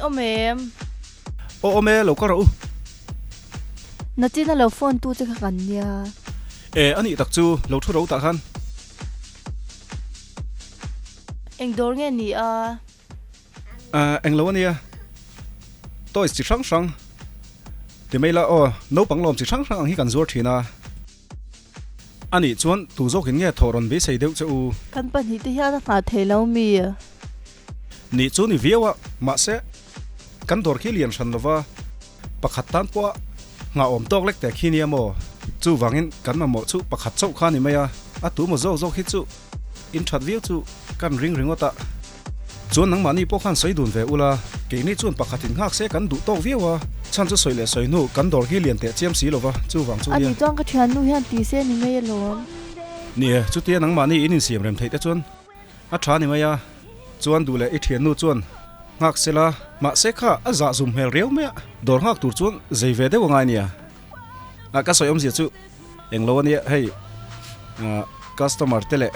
awm em? Aw awm e, lo kal rawh u. Nachin a lo phone tu che kha kan nia. E, a nih tak chu, lo thu ro tah khan. Eng dawr nge ni a? Eng lo a nia, toys chi hrang hrang ti mai la aw, naupang lawm chi hrang hrang ang hi kan zuar thin a. A nih chuan tu zawkin nge thawh rawn beisei deuh che u? Kan pahnihte hian a nghah thei lo mi? Nih chu ni viau a, mahse kan dawr khi lian hran lova pakhat tan pawha nghah awm tawk lek teh khi nia maw? Chuvangin kan mamawh chu pakhat chauh kha ni mai a, a tu maw zawk zawk hi chu in that viau chu kan ring ringawt a. Chuan nangmahni pawh khan sawi dun ve ula, keini chuan pakhatin nghak se kan duh tawk viau a, chhan chu sawi leh sawi hnu kan dawr hi lian teh chiam si lova, chuvang chu nia. Ani chuan ka thiannu hian ti se ni mai alawm. Ni e, chutia nangmahni in insiam rem theih te chuan a tha ni mai a, chuan duh leh i thiannu chuan nghak se la, mahse kha a zah zum hmel riau mai a, dawr nghak tur chuan zei ve deuh a ngai nia. A ka sawi awmzia chu englo ania, hei customer te leh.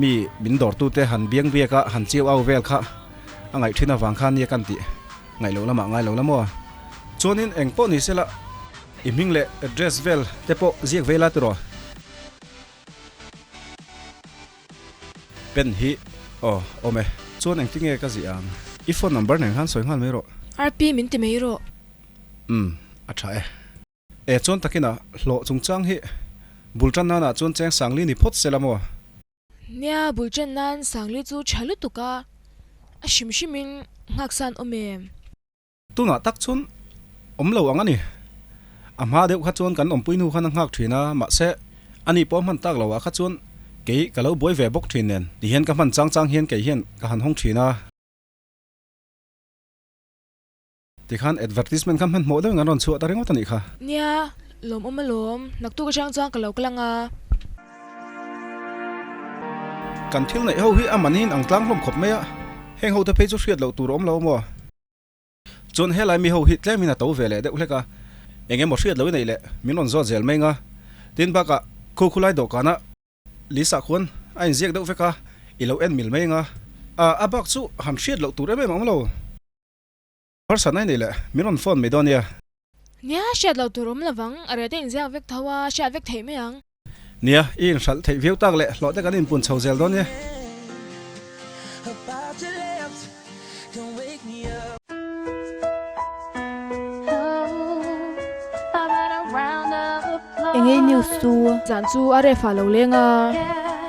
Mi min dawrtute han biang biak a, han chiau au vel kha a ngaih thin avang khan nia kan tih ngaih loh lamah ngai lo la maw? Chuanin eng pawh ni sela i hming leh address vel te pawh ziak ve la tiraw? Pen hi aw awm e. Chuan engtinge ka ziah ang? I phone number nen khan sawi nghal mai rawh. RP min ti mai rawh. Umm a tha e. E chuan takin a hlawh chungchang hi bul tan nanah chuan cheng Sangli ni phawt se la maw? Nia, bul tan nan Sangli chu tha lutuk a, a hrim hrimin nghaksan awm em? Tunah tak chuan awm lo ang a ni. A hma deuh kha chuan kan awmpui hnu khan a nghak thin a, mahse ani pawh hman tak loah kha chuan kei ka lo buai ve bawk thin nen tihian ka hman chang chang hian kei hian ka han hawng thin a. Tikhan advertisement kha hmanhmawh deuhin an rawn chhuah ta ringawt a nih kha. Nia, lawmawm alawm. Naktuk atang chuan ka lo kal ang a. Kan thil neih ho hi a mahniin ang tlang hlawm khawp mai a, heng ho te phei chu hriat loh tur a awm lo maw? Chuan helai mi ho hi tlemin a to ve leh deuh hlek a, eng emaw hriat loh i neih leh min rawn zawt zel mai ang a. Tin bakah khu khulai dawhkanah Lisa khuan a inziak deuh vek a, i lo en mil mai ang a. A bak chu han hriat loh tur em em a awm lo. Harsatna i nei leh min rawn phone mai dawn nia. Nia, hriat loh tur awm lovang, a reh te inziak vek tho a, hriat vek theih mai ang. Nia, i inhralh theih viau tak leh hlawh te kan inpun chho zel dawn nia. Engei news chu? Zan chu a ref ah lo leng a,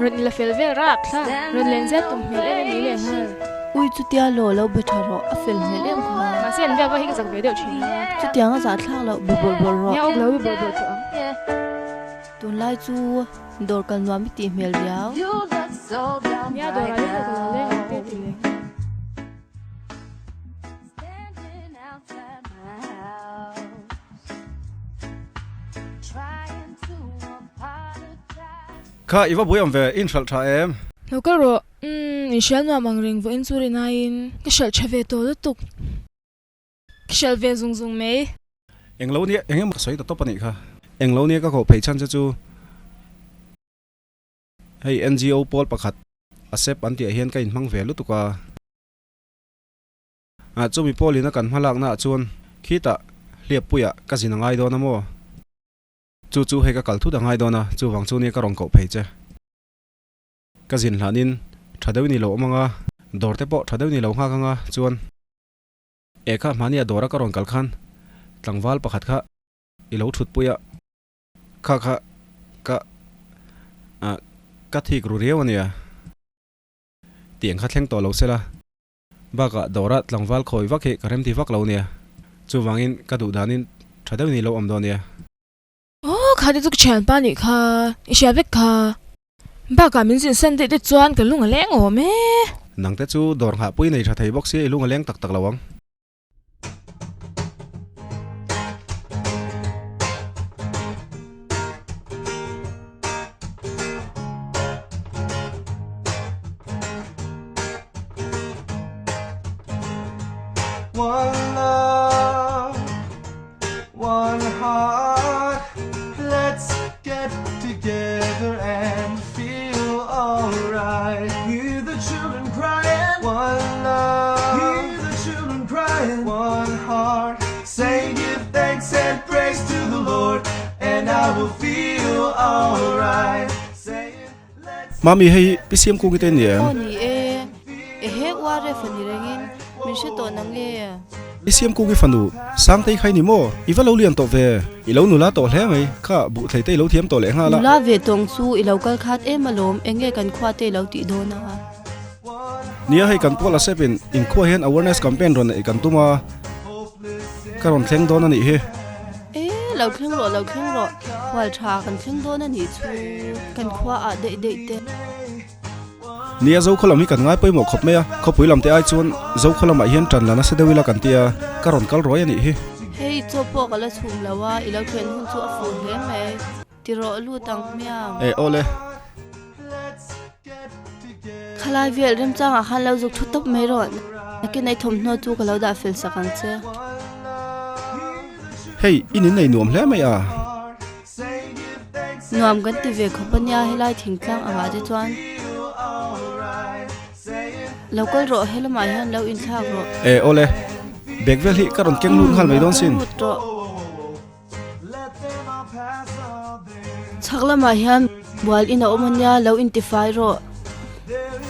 rawn ila fel vel rap thla, rawn len zet tum hmel em em mai leh nghal. Ui chutia law lo be tha rawh, a fel hmel em kha. Mahse an biak va hi ka zak ve deuh thin a. Chutiang a zah thlak loh, be bawlh bawlh rawh. Nia awk lo be bawlh bawlh tawh ang. Tunlai chu dawr kal nuam i tih hmel riau. Nia dawrah te pawh ka lo leng ang te ti leh nghal. Kha i va buai awm ve, i inhralh tha em? Lo kal rawh, umm inhrial nuam ang reng vawiin chu rinaiin ka hralh tha ve tawh lutuk. Ka hralh ve zung zung mai. Englo nia, eng emaw ka sawi ta tawp a nih kha. Englo nia ka koh phei chhan che chu hei NGO pawl pakhat a sep an tih ah hian ka inhmang ve lutuk a. Ah chumi pawlin a kan hmalakna ah chuan khitah hliappuiah ka zin a ngai dawn a maw? Chu chu hei ka kal thut a ngai dawn a, chuvang chu nia ka rawn koh phei che. Ka zin hlanin tha deuh ni lo awm ang a, dawr te pawh tha deuh ni lo nghak ang a, chuan eh kha hmahnia dawra ka rawn kal khan tlangval pakhat kha i lo thutpui a, kha kha ka ah ka thik ru riau a nia, tiang kha thleng tawh lo se la. Bakah dawra tlangval khawi vak hi ka remti vak lo nia. Chuvangin ka duh danin tha deuh ni lo awm dawn nia. Aw kha te chu ka thianpa nih kha, i hria vek kha. Bakah min zin san daih te chuan ka lung a leng awm e. Nang te chu dawr nghahpui nei tha thei bawk sia i lung a leng tak tak lo ang. One love, one heart, let's get together and feel alright. Hear the children crying, one love, hear the children. Mami hei hi Pi Siamkungi te ni em? Aw ni e. Ehe URF a ni rengin min hre tawh nang e. Pi Siamkungi fanu Sangtei kha i ni maw? I va lo lian tawh ve. I lo nula tawh hle mai. Kha buhthlei te i lo thiam tawh leh nghal a. Nula ve tawng chu i lo kal khat em alawm. Enge kan khua te i lo tih dawn a? Nia hei kan pual a sep in inkhua hian awareness campaign rawn neih kan tum a. Ka rawn thleng dawn a nih hi. E, lo thleng rawh, lo thleng rawh. Hual tha kan thleng dawn a nih chu. Kan khua ah daih daih te. Nia Zokhaw lam hi kan ngai pawimawh khawp mai a, khawpui lam te ai chuan Zokhaw lamah hian tan la nasa deuh ila kan tia, ka rawn kal ruai a nih hi. Hei chaw pawh ka la chhum lo a, i lo thlen hun chu a fuh hle mai. Ti rawh lut ang hmiang. E awle. Khalai vel remchangah khan lo zuk thu tawp mai rawh. Nakin ei thawmhnaw chu ka lo dah fel sak ang che. Hei, i nin nei nuam hle mai a. Nuam kan ti ve khawp a nia helai thingtlang angah te chuan. Lo kal rawh helamah hian lo inthlak rawh. E awle, bag vel hi ka rawn keng lut nghal mai dawn sin. Lut rawh. Chhak lamah hian bual in a awm a nia, lo intifai rawh.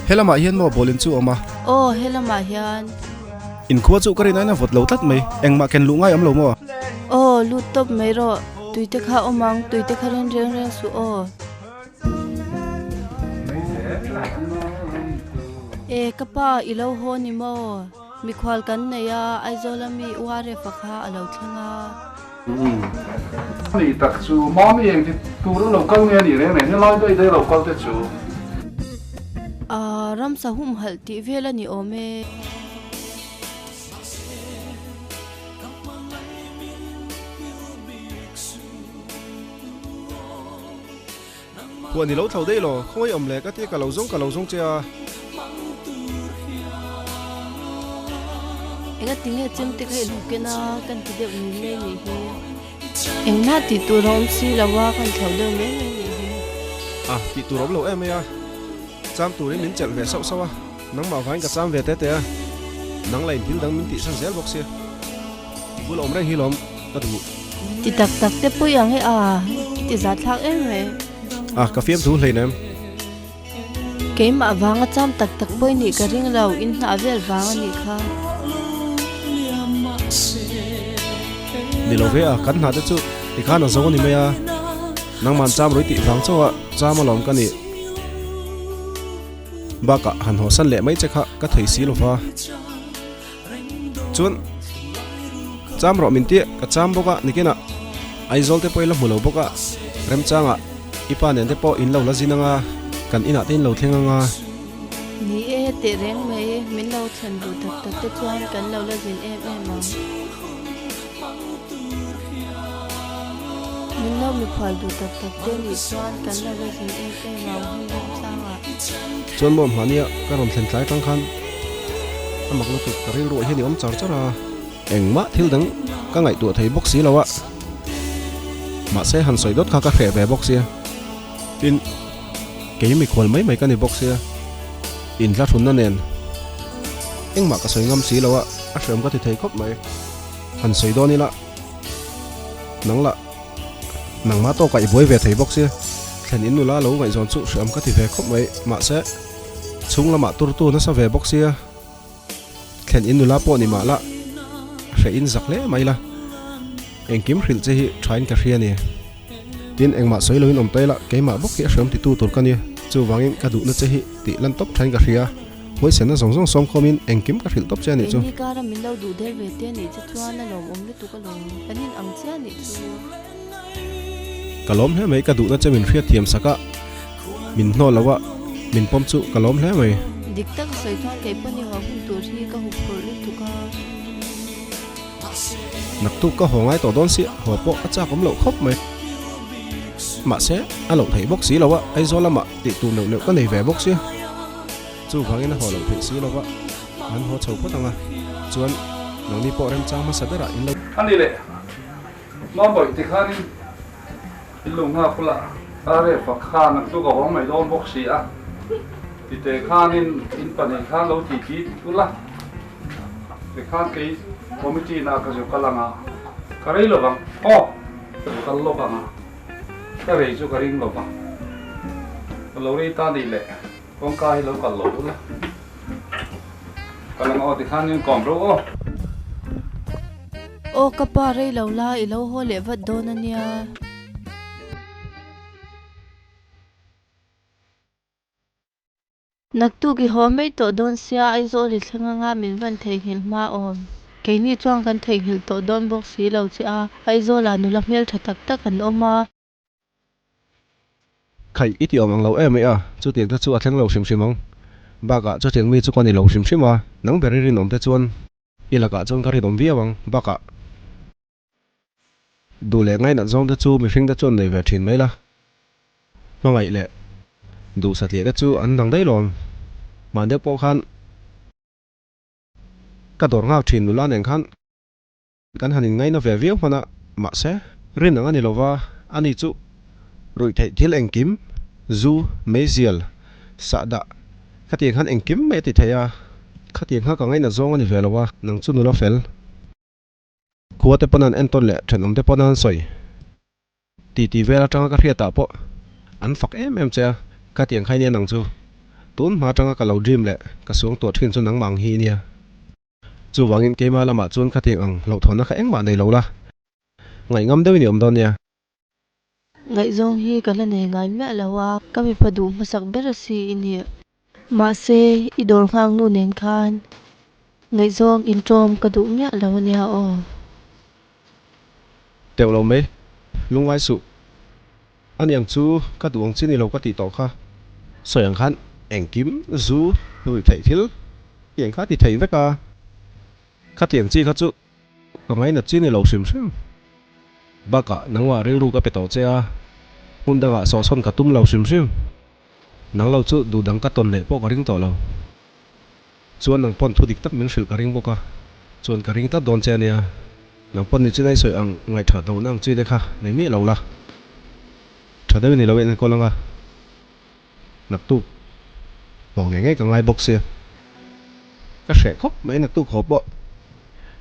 Helamah hian maw bual in chu a awm a? Aw, helamah hian. Inkhua chu ka rin aina vawt lo tlat mai, engmah ken luh ngai awm lo maw? Aw, lut tawp mai rawh, tui te kha awm ang, tui te kha ren reng reng suh aw. E, ka pa, i lo haw ni maw? Mikhual kan nei a, Aizawl a mi URF-a kha a lo thleng a. Ni tak chu Mami eng ti tur a lo kal nge a nih reng reng helai daih daih a lo kal te chu. Aaa ramsa humhalh tih vel a ni awm e. Huan i lo thlo daih law, khawngaih awm leh ka tia ka lo zawng ka lo zawng che a. Enga tinge chem te kha i lo ken a, kan ti deuh ni mai nih hi. Engmah tih tur a awm si lo a, kan thlo deuh mai mai nih hi. A, tih tur a awm lo em mai a, cham turin min chelh ve sauh sauh a, nangmah vangin ka cham ve te te a, nang la in thil dang min tihsan zel bawk sia. I bul awm reng hi lawm ka duh. Ti tak tak te pawh ang e a, i ti zah thlak em mai. A, ka fiam thu hleinem. Keimah vanga cham tak tak pawh i nih ka ring lo, in hnah vel vang a nih kha. Ni lo ve a, kan hnah te chu tikhan a zo a ni mai a, nangman cham rui tih vang chauha cham alawm ka nih. Bakah han hawsan leh mai che kha ka thei si lo va. Chuan cham rawh min tih ka cham bawk a nikinah Aizawl te pawh i la hmu lo bawk a remchangah i pa nen te pawh in lo la zin anga kan inah te in lo thleng anga. Ni e teh reng mai min lo thlen duh tak tak te chuan kan lo la zin em em ang. Min lo mikhual duh tak tak te nih chuan kan lo la zin em em ang hun remchangah. Chuan maw hmahnia ka rawn thlen tlai tang khan a mak lutuk ka rilruah hian i awm char char a, engmah thil dang ka ngaihtuah thei bawk si lo a, mahse han sawi dawt kha ka hreh ve bawk sia, tin kei mikhual mai mai ka ni bawk sia, inhlahrunna nen engmah ka sawi ngam si lo a, a hreawm ka ti thei khawp mai. Han sawi dawn ila nang lah nangmah tawkah i buai ve thei bawk sia, thlen in nula lo ngaihzawn chu hreawm ka ti ve khawp mai, mahse chhung lamah turtu nasa ve bawk sia, thlen in nula pawh ni mah la hreh in zak hle mai la, engkim hrilh che hi thain ka hria a ni. Tin engmah sawi loin awm ta ila keimah bawk hi a hreawm titu tur ka ni, chuvangin ka duhna che hi tih lan tawp thain ka hria. Huaisenna zawng zawng sawm khawmin engkim ka hrilh tawp che a nih chu. Keini kara min lo duh der ve te nih che chuan a lawmawm lutuk alawm. Kan in ang chiah nih chu. Ka lawm hle mai, ka duhna che min hriat thiam sak a, min hnawl lo a, min pawm chu ka lawm hle mai. Dik tak a sawi chuan kei pawh ni haw hun tur hi ka hup phurh lutuk a. Naktuk ka haw ngai tawh dawn si, haw pawh a chak awm loh khawp mai. Mahse, a loh theih bawk si lo a, Aizawl lamah tih tur neuh neuh ka nei ve bawk sia. Chuvangin a haw loh theih si lova, an haw chho phawt ang a, chuan nangni pawh remchang hmasa berah in lo. A ni leh, Mambawi ti khanin in lo nghak ula, a ref a khan ang chu ka hawng mai dawn bawk si a, tite khanin in pahnih khan lo ti ti ula, tikhan kei committee na ka zu kal ang a, ka rei lovang aw, ka zu kal lawk ang a, ka rei chu ka ring lova. Lo rei ta nih leh kawngka hi lo kal lo ula. Kal ang aw tikhan in kawm ro aw. Aw ka pa rei lo la i lo haw leh vat dawn a nia. Naktuk i haw mai tawh dawn sia Aizawl i thleng anga min van theihnghilh hma awm. Keini chuan kan theihnghilh tawh dawn bawk si lo che a, Aizawlah nula hmeltha tak tak an awm a. Khaih i ti awm ang lo em mai a, chutiang te chu a thleng lo hrim hrim ang. Bakah chutiang mi chu ka ni lo hrim hrim a, nang ber i rinawm te chuan i lakah chuan ka rinawm viau ang. Bakah duh leh ngainat zawng te chu mihring te chuan nei ve thin mai la, hmangaih leh duh satliah te chu an dang daih lawm. Mahni deuh pawh khan ka dawr nghak thin nula nen khan. Kan han inngaina ve viau hman a, mahse, rin ang a ni lo va, ani chu ruih theih thil engkim, zu, meizial, sahdah, khatiang khan engkim mai a ti thei a, khatiang kha ka ngainat zawng a ni ve lo a, nang chu nula fel. Khua te pawn an entawn leh thenawm te pawn an sawi. Titi vel atanga ka hriatah pawh an fak em em che a, khatiang kha i nia nang chu. Tun hma atanga ka lo dream leh ka suangtuah thin chu nangmah ang hi i nia. Chuvangin keimah lamah chuan khatiang ang hlauhthawnna kha engmah nei lo la, ngaihngam deuhin i awm dawn nia. Ngaihzawng hi ka la nei ngai miah lo a, ka mipa duh hmasak ber a si i ni. Mahse, i dawr nghak nu nen khan ngaihzawng inṭawm ka duh miah lo a nia aw. Teuh lo mai, lungngai suh. Ani ang chu ka duh ang chi ni lo ka tih tawh kha. Sawi ang khan engkim zu hlui theih thil i eng kha ti thei vek a, khatiang chi kha chu ka ngainat chi ni lo hrim hrim. Bakah nangmah rilru ka pe tawh che a, hmun dangah sawhsawn ka tum lo hrim hrim. Nang lo chu duh dang ka tawn leh pawh ka ring tawh lo. Chuan nang pawn thu dik tak min hrilh ka ring bawk a, chuan ka ring tlat dawn che a nia. Nang pawn ni chin a i sawi ang ngaihthat lohna ang chi te kha nei miah lo la. Tha deuhin i lo enkawl ang a, naktuk haw ngei ngei ka ngai bawk sia. Ka hreh khawp mai naktuk haw pawh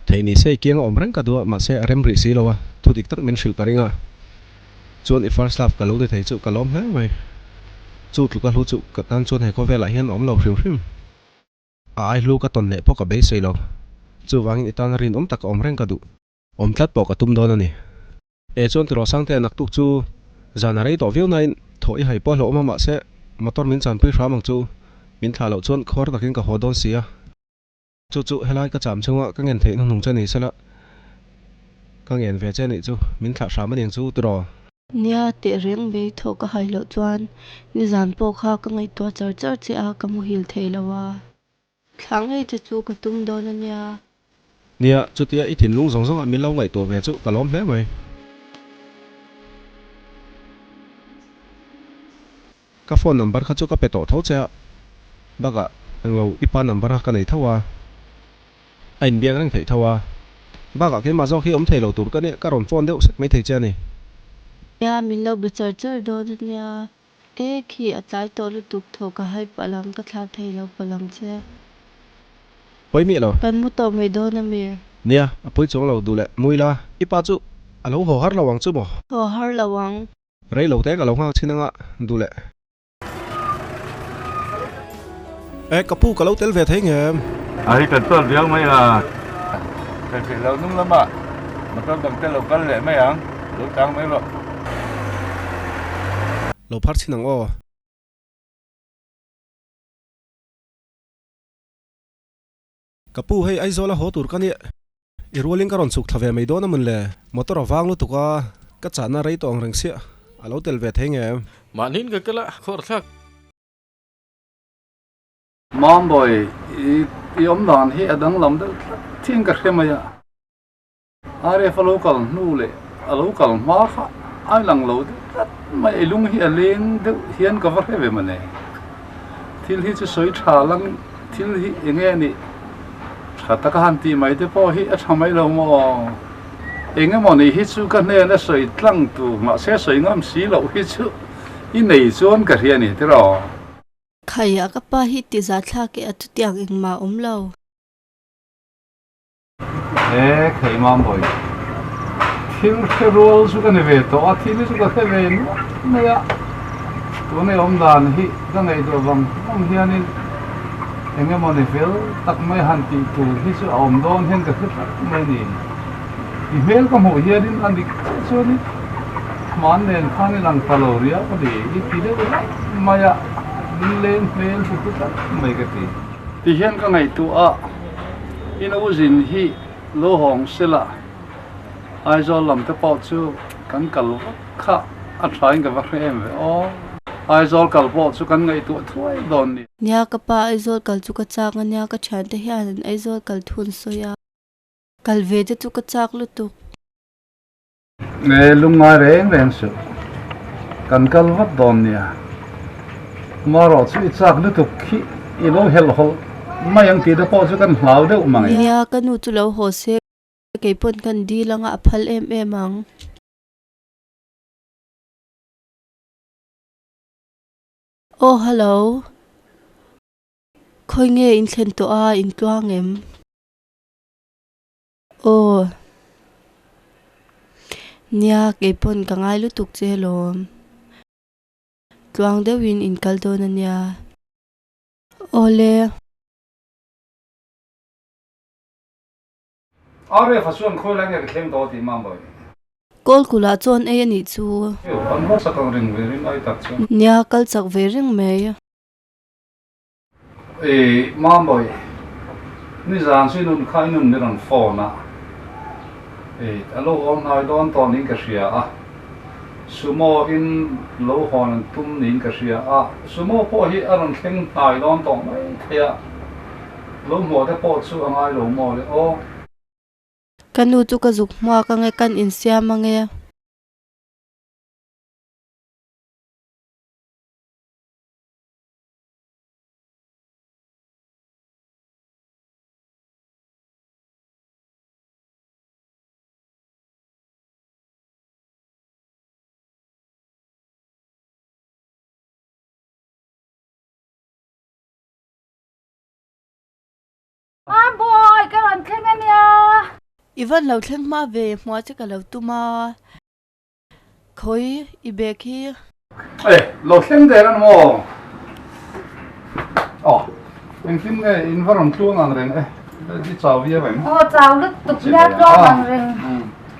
theih ni se i kiang a awm reng ka duh a, mahse a rem rih si lo a, thu dik tak min hrilh ka ring a. Chuan i first love ka lo ni thei chu ka lawm hle mai. Chu tluka hlu chu ka tan chuan he khawvelah hian a awm lo hrim hrim. A ai hlu ka tawn leh pawh ka beisei lo. Chuvangin i tana rinawm tak a awm reng ka duh. Awm tlat pawh ka tum dawn a ni. E chuan tiraw Sangte naktuk chu zan a rei tawh viau nain thaw i hai pawh hlauhawm a mahse motor min chanpui hram ang chu min thlah loh chuan khuar takin ka haw dawn si a. Chu chu helai ka cham chhunga ka ngen theih hnuhnung che ni sela ka ngen ve che nih chu min thlah hram a niang chu tiraw. Nia teh reng mai thaw ka hai loh chuan nizan pawh kha ka ngaihtuah char char che a ka muhil thei lo a. Thlah ngei che chu ka tum dawn a nia. Nia chutia i thinlung zawng zawngah min lo ngaihtuah ve chu ka lawm hle mai. Ka phone number kha chu ka pe tawh tho che a, bakah englo i pa number kha ka nei tho a, a inbiak reng theih tho a, bakah keimah zawk hi awm thei lo tur ka nia, ka rawn phone deuh sek mai thei che a ni. Nia, min lo be char char dawn a nia, e khi a tlai tawh lutuk thaw ka hai palh ang, ka thlah thei lo palh ang che. Pawi miah lo. Kan mu tawh mai dawn a mi? Nia, a pawi chuang lo duh leh mui la, i pa chu a lo haw har lo ang chu maw? Haw har lo ang. Rei lo te ka lo nghak chhin anga duh leh. E ka pu ka lo tel ve thei nge em? A hi kan chuan viau mai a. Thei theih loh hnung lamah motor dang te lo kal leh mai ang, lo tang mai rawh. Lo phar chhin ang aw. Ka pu hei Aizawl a haw tur ka nia. I rualin ka rawn chhuk thla ve mai dawn a mawn le? Motor a vang lutuk a, ka chahna rei tawh ang reng siah a lo tel ve thei nge? Mahniin ka kal a, khawr thlak. Mambawi, i awm dan hi a danglam deuh tlat thin ka hre mai a. RF a lo kal hnu leh a lo kal hma kha a lang lo deuh tlat mai, i lung hi a leng deuh hian ka va hre ve mawle. Thil hi chu sawi tha lang thil hi eng nge nih tha taka han tih mai te pawh hi a tha mai lo maw? Eng emaw nih hi chu ka hnen a sawi tlang tur mahse sawi ngam si loh hi chu i nei chuan ka hria a ni tiraw? Khaia ka pa hi ti za thlak e a chutiang engmah awm lo. He Kheimam bawi thil hre rual chu ka ni ve tawh a, thil hi chu ka hre ve nual mai a. Tuna i awm dan hi ka ngaihtuah vang vang hianin eng emaw ni fel tak mai han tih tur hi chu a awm dawn hian ka hre tlat mai ni. I hmel ka hmuh hianin a dik chiah chuanin hman nen khan i lang ta lo riau a ni. I ti deuh reuh mai a, min leng hmel hu hu tlat mai ka ti. Tihian ka ngaihtuah a, i no zin hi lo hawng sela Aizawl lam te pawh chu kan kal vak kha a thain ka va hre em ve aw. Aizawl kal pawh chu kan ngaihtuah thuai dawn ni. Nia ka pa Aizawl kal chu ka chak a nia ka thiante hian an Aizawl kal thun sawi a. Kal ve te chu ka chak lutuk. Nge lungngai reng reng suh. Kan kal vat dawn nia. Marawh chu i chak lutuk khi i lo helhhawlh mai ang tih te pawh chu kan hlau deuh mang e. Nia ka nu chu lo haw se. Kei pawn kan dil anga a phal em em ang. Aw hello. Khawi nge in thlen tawh a in tluang em? Aw. Nia kei pawn ka ngai lutuk che lawm. Tluang deuhin in kal dawn a nia. Awle. Aref a chuan khawi lai nge ka thleng tawh tih mam bawi. Kawl kulh ah chuan ei a nih chu. An haw chak ang ring ve ring ai tak chuan. Nia kal chak ve reng mai. Ih mam bawi nizan chu i nun kha i nun mi rawn phone a ih a lo haw hnai dawn tawh niin ka hria a sumo in lo hawn an tum niin ka hria a sumo pawh hi a rawn thleng hnai dawn tawh mai thei a. Lo hmuah te pawh chu a ngai lo maw le aw. Ka nu chu ka zuk hmuak ange kan insiam ange. Mambawi, ka rawn thleng a nia. I van lo thleng hma ve, hmuah che ka lo tum a. Khawi, i bag hi. E, lo thleng der a ni maw? Aw, engtin nge in va rawn tluang ang reng e, i chau viau em? Aw, chau lutuk nia tluang ang reng.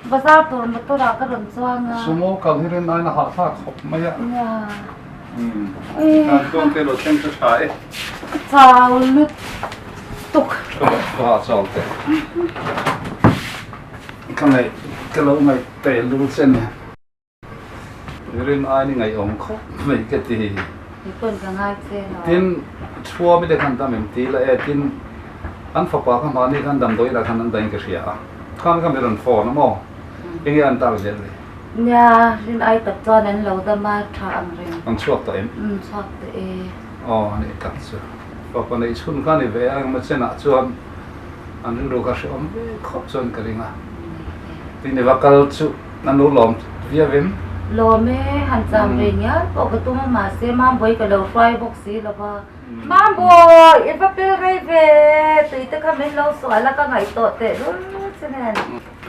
Bazar tur motor ah ka rawn chuang a. Sumo kal hi rin aina hahthlak khawp mai a. Nia. Kan chuang te lo thleng chu tha e. Ka chau lutuk. Ka ha chau teh. Ka ngaih ka lo ngaih teh lul che nia. Rin ain i ngaihawm khawp mai ka ti. Pawn ka ngai che lo. Tin Thuami te khan dam em ti la e tin an fapa kha mahni khan damdawi lah khan an dain ka hria a. Khan kha mi rawn phone a maw? Enge an tar zel le? Nia, rin ai tak chuan an lo dam a tha ang reng. An chhuak tawh em? Umm chhuak tawh e. Aw a nih tak chu. Fapa neih chhun kha ni ve a, engemaw chenah chuan an rilru kha hrehawm ve khawp chuan ka ring a. Tin i va kal chu an lo lawm viau em? Lawm e, han cham ve ngial pawh ka tum a mahse Mambawi ka lo hruai bawk si lo va. Mambawi, i va pel rei ve, tui te kha min lo sual a ka ngaihtuah teh lul che nen.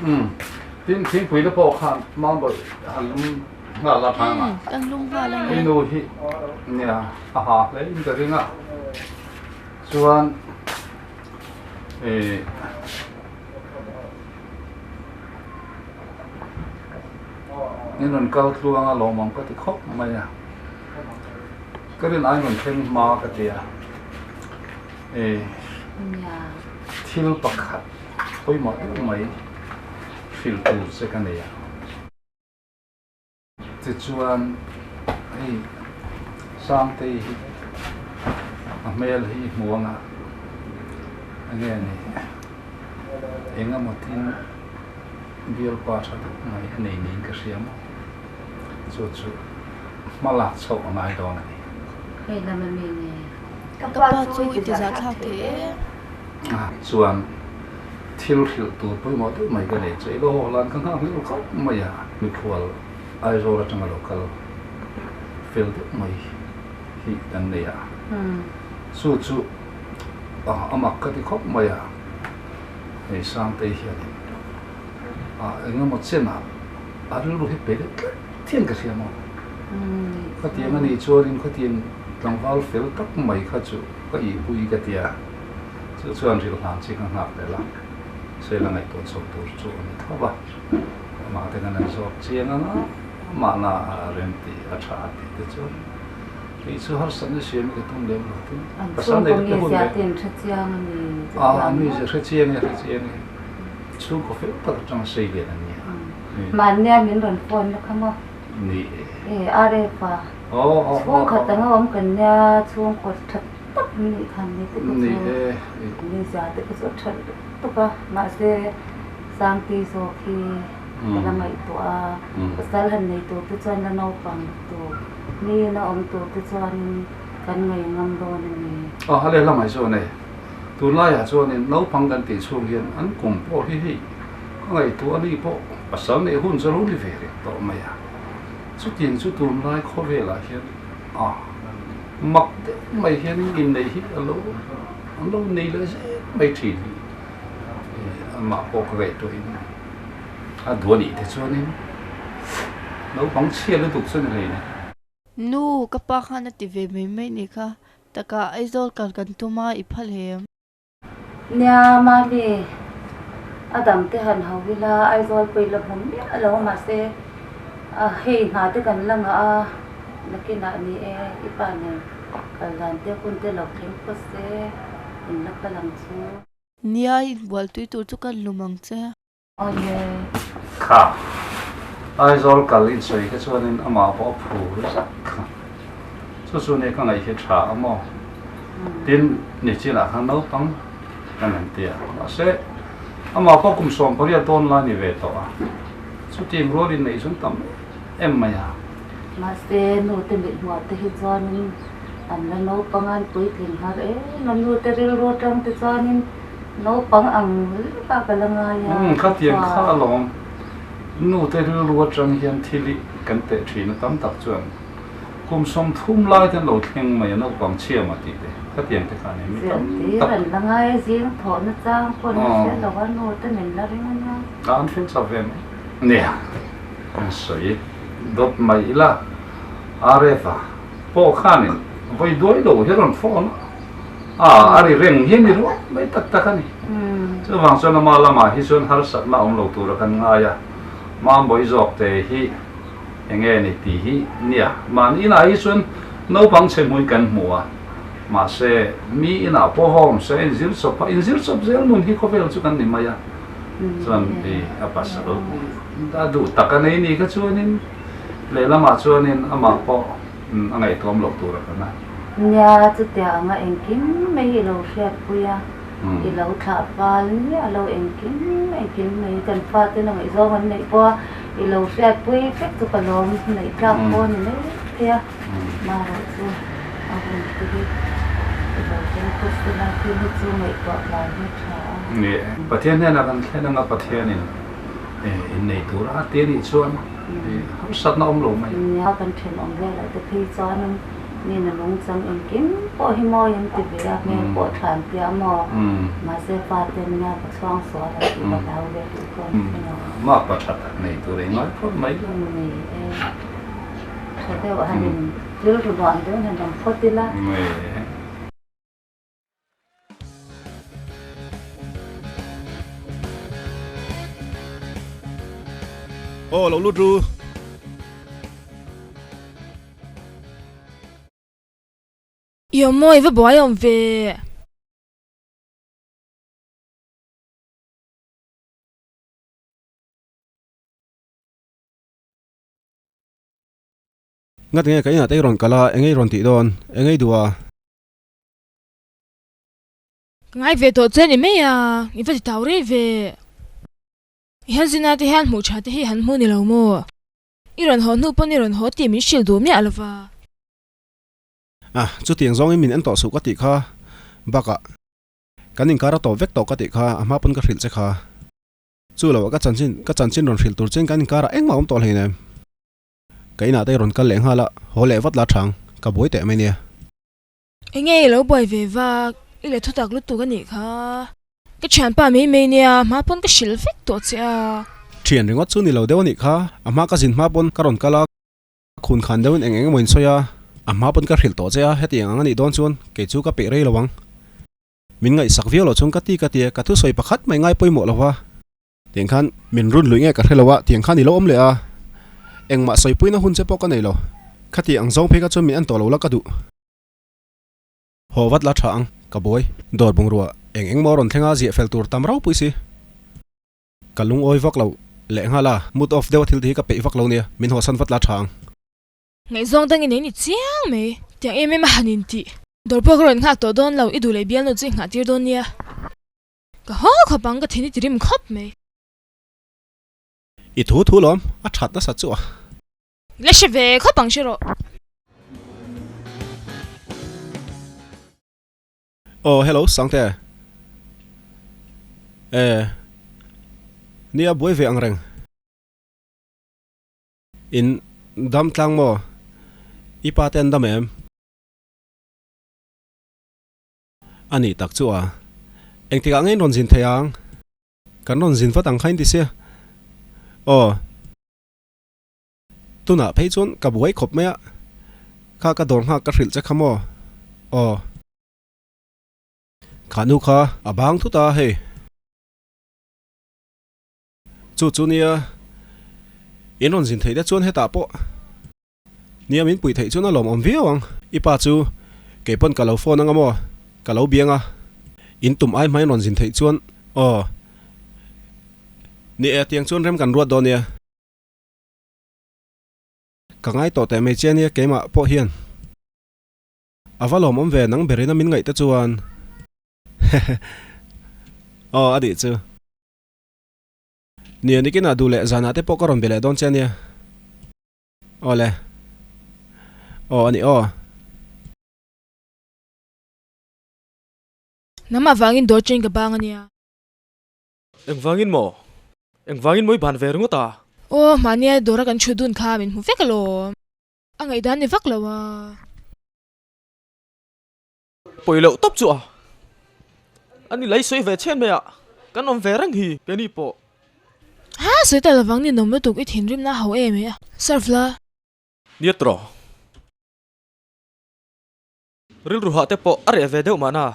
Umm, tin thingpui te pawh khan Mambawi han lum nghal a thang a. Umm, kan lum nghal a I nu hi nia a ha hle in ka ring a, chuan ih. In rawn kal tluang a lawmawm ka ti khawp mai a. Ka rin ai rawn thleng hma ka ti a, e thil pakhat pawimawh deuh mai hrilh tur che ka nei a. Tichuan hei Sangtei hi a hmel hi hmu anga enge ni eng emaw tin bialpa tha deuh mai a nei niin ka hria maw chu chu hma lak chhoh a ngai dawn a ni. Hei lam a mi nge? Ka pa chu i ti zahthlak thei e. Chuan thil hrilh tur pawimawh deuh mai ka nei chu i lo haw lan ka nghak hleuh khawp mai a. Mikhual Aizawl atanga lo kal fel deuh mai hi kan nei a. Chu chu a mak ka ti khawp mai a. Hei Sangtei hianin engemaw chenah a rilru hi pe deuh tlat hian ka hria maw? Khatiang a nih chuanin khatiang tlangval fel tak mai kha chu ka ihpui ka ti a, chu chuan rilhlan chi ka nghak leh la, sawi la ngaihtuah chho tur chu a ni tho va, amah te kan han zawk chiang ang a, amahna a rem tih a tha a tih te chuan kei chu harsatna siam hi ka tum lem lo tin, pasal nei te hun leh a mizia hre chiang e hre chiang e, chhungkaw fel tak atanga sei lian an ni a. Mahnia min rawn phone na kha maw? Ni e. E, RF a. Chhungkhat anga awm kan nia, chhungkaw tha tak nih khan ni te kha chu. Ni e. Mizia te kha chu a tha lutuk a, mahse Sangtei zawk hi ka la ngaihtuah a, pasal han nei tur te chuan la naupang tur, miin a awm tur te chuanin kan ngaih ngam dawn a ni. Aw, a lehlamah chuan e, tunlaiah chuanin naupang kan tih chhung hian an kum pawh hi hei Ka ngaihtuah a ni pawh pasal neih hun chu a lo ni ve reng tawh mai a, chutiang chu tunlai khawvelah hian a mak deuh mai hian inneih hi a lo an lo nei leh zel mai thin hi amah pawh ka ngaihtuahin a duh a nih te chuanin naupang chhia lutuk chu a ni hlei. Nu, ka pa khan a ti ve mai mai nih kha, takah Aizawl kal kan tum a, i phal em? Nia Mami, a dang te han ho ila Aizawl pawh i la hmu miah lo a mahse hei hna te kan la ngah a, nakinah ni e i pa nen kal dan te hun te lo thleng phawt se in la kal ang chu. Nia inbual tui tur chu kan lum ang che. Awle. Kha. Aizawl kal in sawi kha chuanin amah pawh a phur zak kha. Chu chu nia ka ngaih hi tha a maw? Tin, nichinah khan naupang kan han ti a. Mahse, amah pawh kum 18 dawn lai ni ve tawh a. Chutiang rual in neih chuan tam em mai a. Mahse, nu te mithmuah te hi chuanin an la naupang a, an puitling har em a. Nu te rilru atang te chuanin Naupang ang lek a ka la ngai a. Umm khatiang kha alawm. Nu te rilru atang hian thil hi kan teh thin a tam tak chuan kum 30 lai te an lo thleng mai a naupang chhia maw tih te khatiang te kha a ni mi tam tak. Zirtir an la ngai a zing thawh na chang pawh an la hria lo a nu te min la ring a nia. A an hriat chauh ve mai. Nia kan sawi dawt mai ila RF a pawh khanin vawi duai lo hi a rawn phone a. A, a ri reng hi a ni ruak mai tak tak a ni. Chuvang chuan ama lamah hi chuan harsatna awm lo tura kan ngai a, Mambawi zawk te hi eng nge ni tih hi nia. Mahni inah hi chuan naupang chhe hmui kan hmu a, mahse mi inah pawh va awm se a inzir chawp a, inzir chawp zel nun hi khawvel chu kan ni mai a. Chuan i a pasal a duh tak a nei ni kha chuanin lehlamah chuanin amah pawh a ngaihtuam loh tur a kan a. Nia, chutia anga engkim mai i lo hriatpui a, i lo thlah fal miah lo engkim engkim mai kan fate na ngaihzawng an neih pawh a, i lo hriatpui vek chu ka lawm neih tlak pawh a ni mai thei a, marawh chu a hun te hi i lo thleng phawt sela thil hi chu ngaihtuah vang hi a tha a. Ni, Pathian hnenah kan thlen anga Pathianin innei tur a ti a nih chuan harsatna awm lo mai. Nia, kan thenawm velah te phei chuanin Mi na nungchang engkim pawh hi mawi an ti ve a, hmel pawh tha an tia maw? Mahse fa ten nia ka chhuang sual a tih ka hlau ve duh chuan ka hre lo. Mah pa tha tak nei tur ei ngai phawt mai lo. Ni e, tha deuh han in rilru nuam deuh in han awm phawt ila. Ni e. Aw lo lut ru. I awm maw i va buai awm ve. Ngat nge ka inah te i rawn kal a, eng ei rawn tih dawn, eng ei duh a? Ka ngai ve tawh che ni mai a, i va ti tau rei ve. I han zina te hian hmuh tha te hi han hmu ni lo maw? I rawn haw hnu pawn i rawn haw tih min hrilh duh miah lo va. Ah, chutiang zawngin min en tawh suh ka tih kha. Bakah, kan inkar a tawp vek tawh ka tih kha a hma pawn ka hrilh che kha. Chu loah ka chanchin, ka chanchin rawn hrilh tur chen kan inkarah engmah awm tawh hleinem. Ka inah te i rawn kal leh nghal a, haw leh vat la thang, ka buai teh mai nia. Enge i lo buai ve vak, i let thutak lutuk a nih kha. Ka thianpa mai mai nia, hma pawn ka hrilh vek tawh che a. Thian ringawt chu ni lo deuh a nih kha, a hma ka zin hma pawn ka rawn kal a, Khun khan deuhin eng eng emaw in sawi a, a hma pawn ka hrilh tawh che a, hetiang ang a nih dawn chuan kei chu ka peih rei lo ang. Min ngaihsak viau loh chuan ka ti ka ti a, ka thusawi pakhat mai ngai pawimawh lo va. Tiang khan min run luih nge ka hre lo a, tiang khan i lo awm leh a, engmah sawipuina hun che pawh ka nei lo. Khati ang zawng phei kha chuan min en tawh lo la ka duh. Haw vat la tha ang, ka buai. Dawr bungrua eng eng maw rawn thleng a, ziah fel tur tam ropui si. Ka lungawi vak lo lehnghal a, mood off deuh a thil te hi ka peih vak lo nia, min hawsan vat la tha ang. Ngaihzawng dangin ei ni chiang mai, tiang em em a han intih. Dawr pawh ka rawn nghak tawh dawn lo, i duh leh bialnu chu i nghah tir dawn nia. Ka haw khawp ang, ka thin i ti rim khawp mai. I thu thu lawm, a that nasa chu a. La hre ve khawp ang hre rawh. Aw hello Sangte. E nia buai ve ang reng. In dam tlang maw? I pa te an dam em? A nih tak chu a. Engtikah nge in rawn zin thei ang? Kan rawn zin vat ang kha in ti sia. Aw. Tunah phei chuan ka buai khawp mai a, kha ka dawr nghak ka hrilh che kha maw? Aw. Kha nu kha a bang thut a hei. Chu chu nia, in rawn zin theih te chuan hetah pawh nia min puih theih chuan a lawmawm viau ang. I pa chu kei pawn ka lo phone anga maw? Ka lo biang a, in tum ai hmain rawn zin theih chuan aw. Ni e, tiang chuan rem kan ruat dawn nia. Ka ngai tawh teh mai che ania keimah pawh hian. A va lawmawm ve nang berin a min ngaih te chuan. Hehe. Aw a nih chu. Nia nikinah duh leh zanah te pawh ka rawn be leh dawn che ania. Aw le. Aw a nih aw. Nangmah vangin dawr chain ka bang ania. Engvangin maw? Engvangin maw i ban ve ringawt a? Aw, mahnia dawra kan thu dun kha min hmu vek alawm. A ngaihdan ni vak lo a. Pawi loh tawp chu a. A ni lei sawi ve chhen mai a, kan awm ve reng hi keini pawh. Ha, sawi ta lovang ni nawm lutuk i thinrimna a ho em e a. Serve la. Nia tawh. Rilru hah te pawh a reh ve deuh mahna.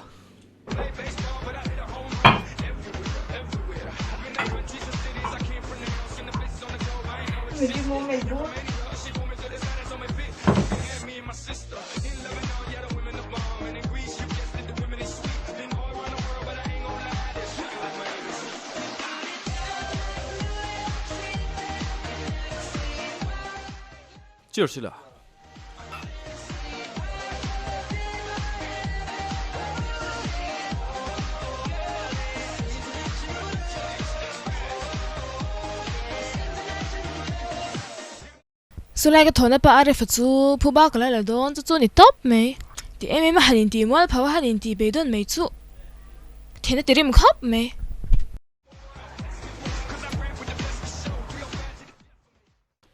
Cheers ila. Chulai ka thawhna pa Arif-a chu phu bak a la la dawn chu chu a ni tawp mai. Ti em em a han intih mual pho a han intih beidawn mai chuh then a ti rim khawp mai.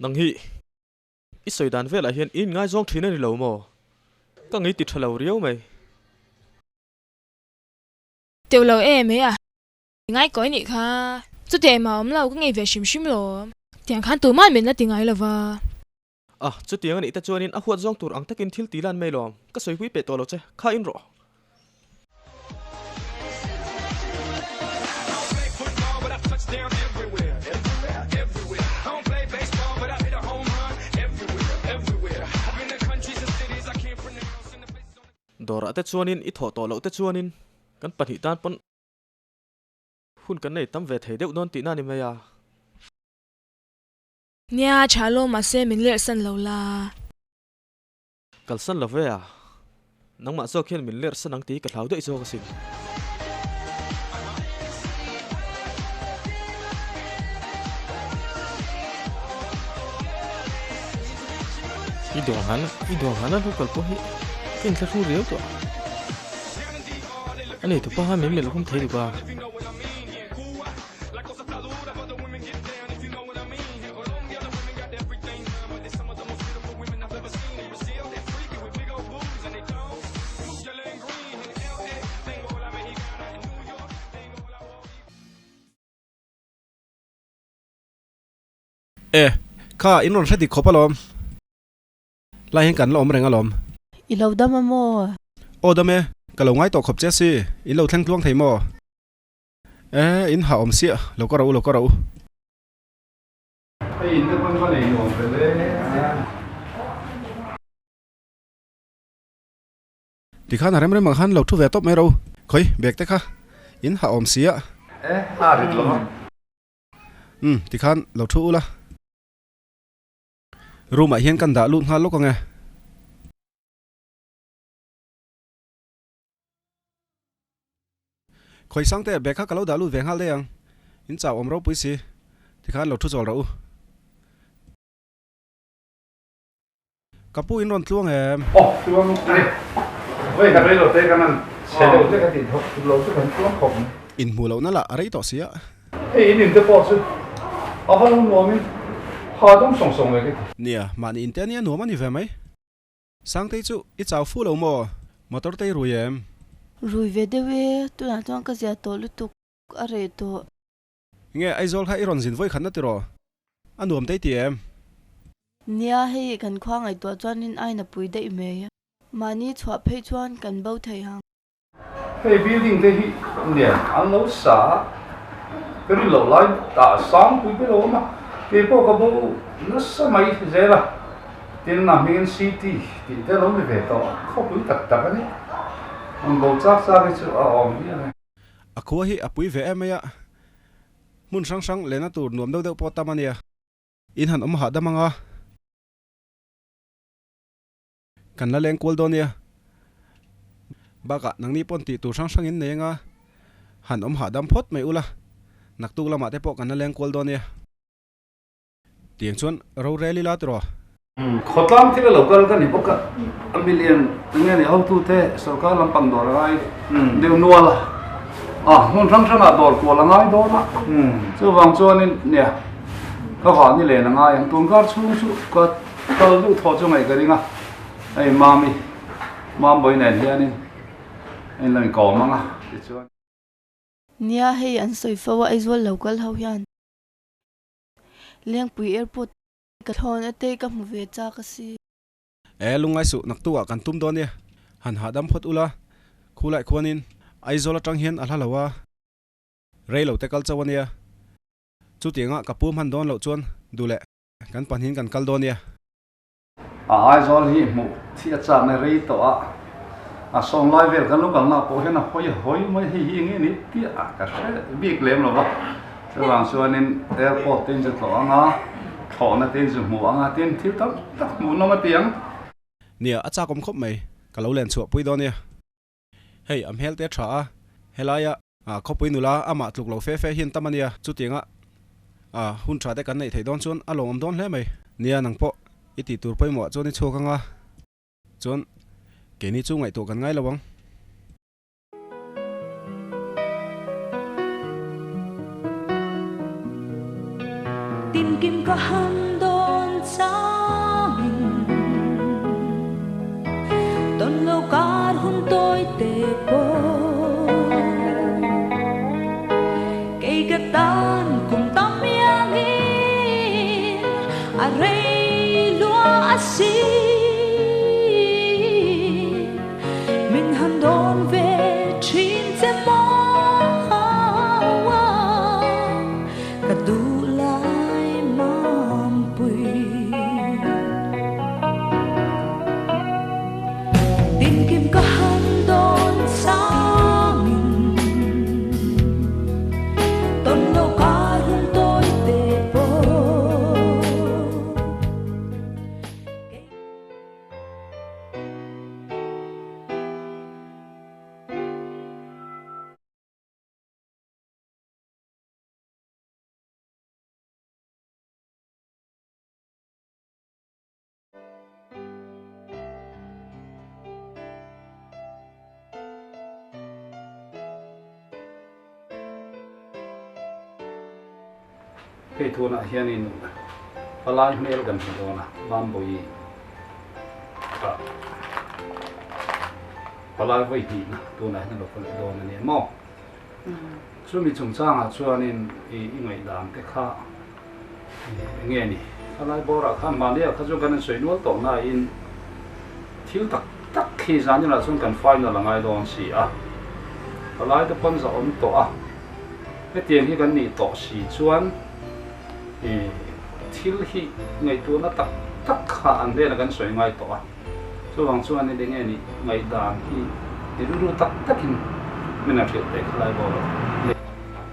Nang hi I sawi dan velah hian i inngaizawng thin a ni lo maw? Ka ngei ti tha lo riau mai. Teuh lo e mai a, i ngai kawi nih kha. Chutiang engmah a awm lo, ka ngei ve hrim hrim lo. Tiang khan tuman min la ti ngai lo va. A, chutiang a nih te chuanin a huat zawng tur ang takin thil ti lan mai lawm. Ka sawi pui peh tawh lo che, kha in rawh. Dawrah te chuanin i thawh tawh loh te chuanin kan pahnih tan pawn hun kan nei tam ve thei deuh dawn tihna a ni mai a. Nia, tha lo mahse min lerhsan lo la. Kalsan lo ve a, nangmah zawk hian min lerh san ang tih ka hlau daih zawk asin. I dawhhan, i dawhhan a lo kal pawh hi ka inthlahrung riau tawh. A nei tupa khan min melh rum thei duk a. E, kha in rawn hre dik khawp alawm. Lai hian kan la awm reng alawm. I lo dam a maw? Aw dam e, ka lo ngai tawh khawp che si, in lo thleng tluang thei maw? E, in hah awm siah, lo ka ro u, lo ka ro u. Hei in te pawn va nei nuam ve le. Tikhan a rem rem ang khan lo thu ve tawp mai ro. Khawi, bag te kha in hah awm sia. E, a rit lo a. Umm, tikhan lo thu ula. Room ah hian kan dah lut nghal lawk ang e. Khawi sang te bag kha ka lo dah lut ve nghal daih ang. In chau awm ropui si. Tikhan lo thu chawl rawh u. Ka pu in rawn tluang em? Aw tluang a ni. Vawi khat rei lo te kan han chhe deuh hlek a tih thawk thut lo chu kan tluang khawp mai. In hmuh lohna lah a rei tawh si a. Hei in in te pawh chu a va lo nuamin ha dawng sawng sawng ve ka ti. Nia, mahni in te ania nuam a ni ve mai. Sangtei chu i chau fu lo maw? Motor te i rui em? Rui ve deuh e, tunah chuan ka zia tawh lutuk a reh tawh. Nge Aizawl kha i rawn zin vawi khatna tiraw? A nuam tei ti em? Nia, hei kan khua ngaihtuah chuanin ain a pui daih mai. Mahni chhuah phei chuan kan bo thei ang. Hei building te hi nen an lo sa a, ka rin loh lai tah sang pui pui lo awm a, kei pawh ka bo nasa mai zel a, tin a hmingin city tih te lo ni ve tawh khawpui tak tak a ni, an bo chak chak hi chu a awm viau e. A khua hi a pui ve em mai a, hmun hrang hrang lehna tur nuam deuh deuh pawh tam a nia. In han awm hahdam ang a. Kan la leng kual dawn nia. Bakah nangni pawn tih tur hrang hrang in nei anga han awm hahdam phawt mai ula, naktuk lamah te pawh kan la leng kual dawn nia. Tiang chuan rorel ila tiraw? Khawtlang thil a lo kal ka ni bawk a, a milian nge ni hotute sorkar lampang dawr a ngai deuh nual a, a hmun hrang hrangah dawr kual a ngai dawn a, chuvang chuanin nia ka vah ni len a ngai ang, tunkar chhung chu ka Kal duh thaw chu ngaih ka ring a, hei Mami, Mambawi nen hianin a inlo inkawm ang a tichuan. Nia, hei an sawi fo a, Aizawl lo kal ho hian Lengpui Airport ka thlawn a te ka hmu ve chak a si. E, lungngai suh, naktuk ah kan tum dawn nia, han hahdam phawt ula, khulai khuanin Aizawl atang hian a hla lo a, rei lo te kal chauh a nia, chutianga ka pu hman dawn loh chuan duh leh. Kan pahnihin kan kal dawn nia. A Aizawl hi hmuh thi a chakna rei tawh a, a sawng lai vel kan lo kalna pawh hian a hawi hawi mai hei hi enge ni tih a ka hre bik lem lo va, chuvang chuanin airport te in zu tlawh ang a, thlawhna te in zu hmu ang a, tin thil tam tak hmuh nawm a ti ang. Nia, a chakawm khawp mai, ka lo len chhuah pui dawn nia. Hei, a hmel te a tha a, helaia khawpui nula amah tluk lo fe fe hian tam a nia, chutianga hun tha te kan neih theih dawn chuan a lawmawm dawn hle mai. Nia, nang pawh i tih tur pawimawh chuan i chhuak anga, chuan keini chu ngaihtuah kan ngai lo ang. Tinkim ka han dawn changin Tawn lo kar hun tawi te pawh Kei ka tan kum tam iangin a rei lua a si. Min han dawn ve thin che maw Ka duh lai mampui Tinkim ka han dawn changin Tawn lo kar hun tawi te pawh. Hei tunah hianin palai hmel kan hmu dawn a, Bambawi ah palai vawi hnihna tunah hian a lo kal leh dawn a ni maw? Chumi chungchangah chuanin i ngaihdan te kha eng nge ni? Palai bawrah khan mahni ah kha chuan kan insawi nual tawh nain. Thil tak tak khi zaninah chuan kan final a ngai dawn si a, palai te pawn za awm tawh a, hetiang hi kan nih tawh si chuan ih thil hi ngaihtuahna tak tak kha an hnenah kan sawi ngai tawh a, chuvang chuan eng nge nih ngaihdan hi i rilru tak takin min a hrilh teh khalai bawk lo.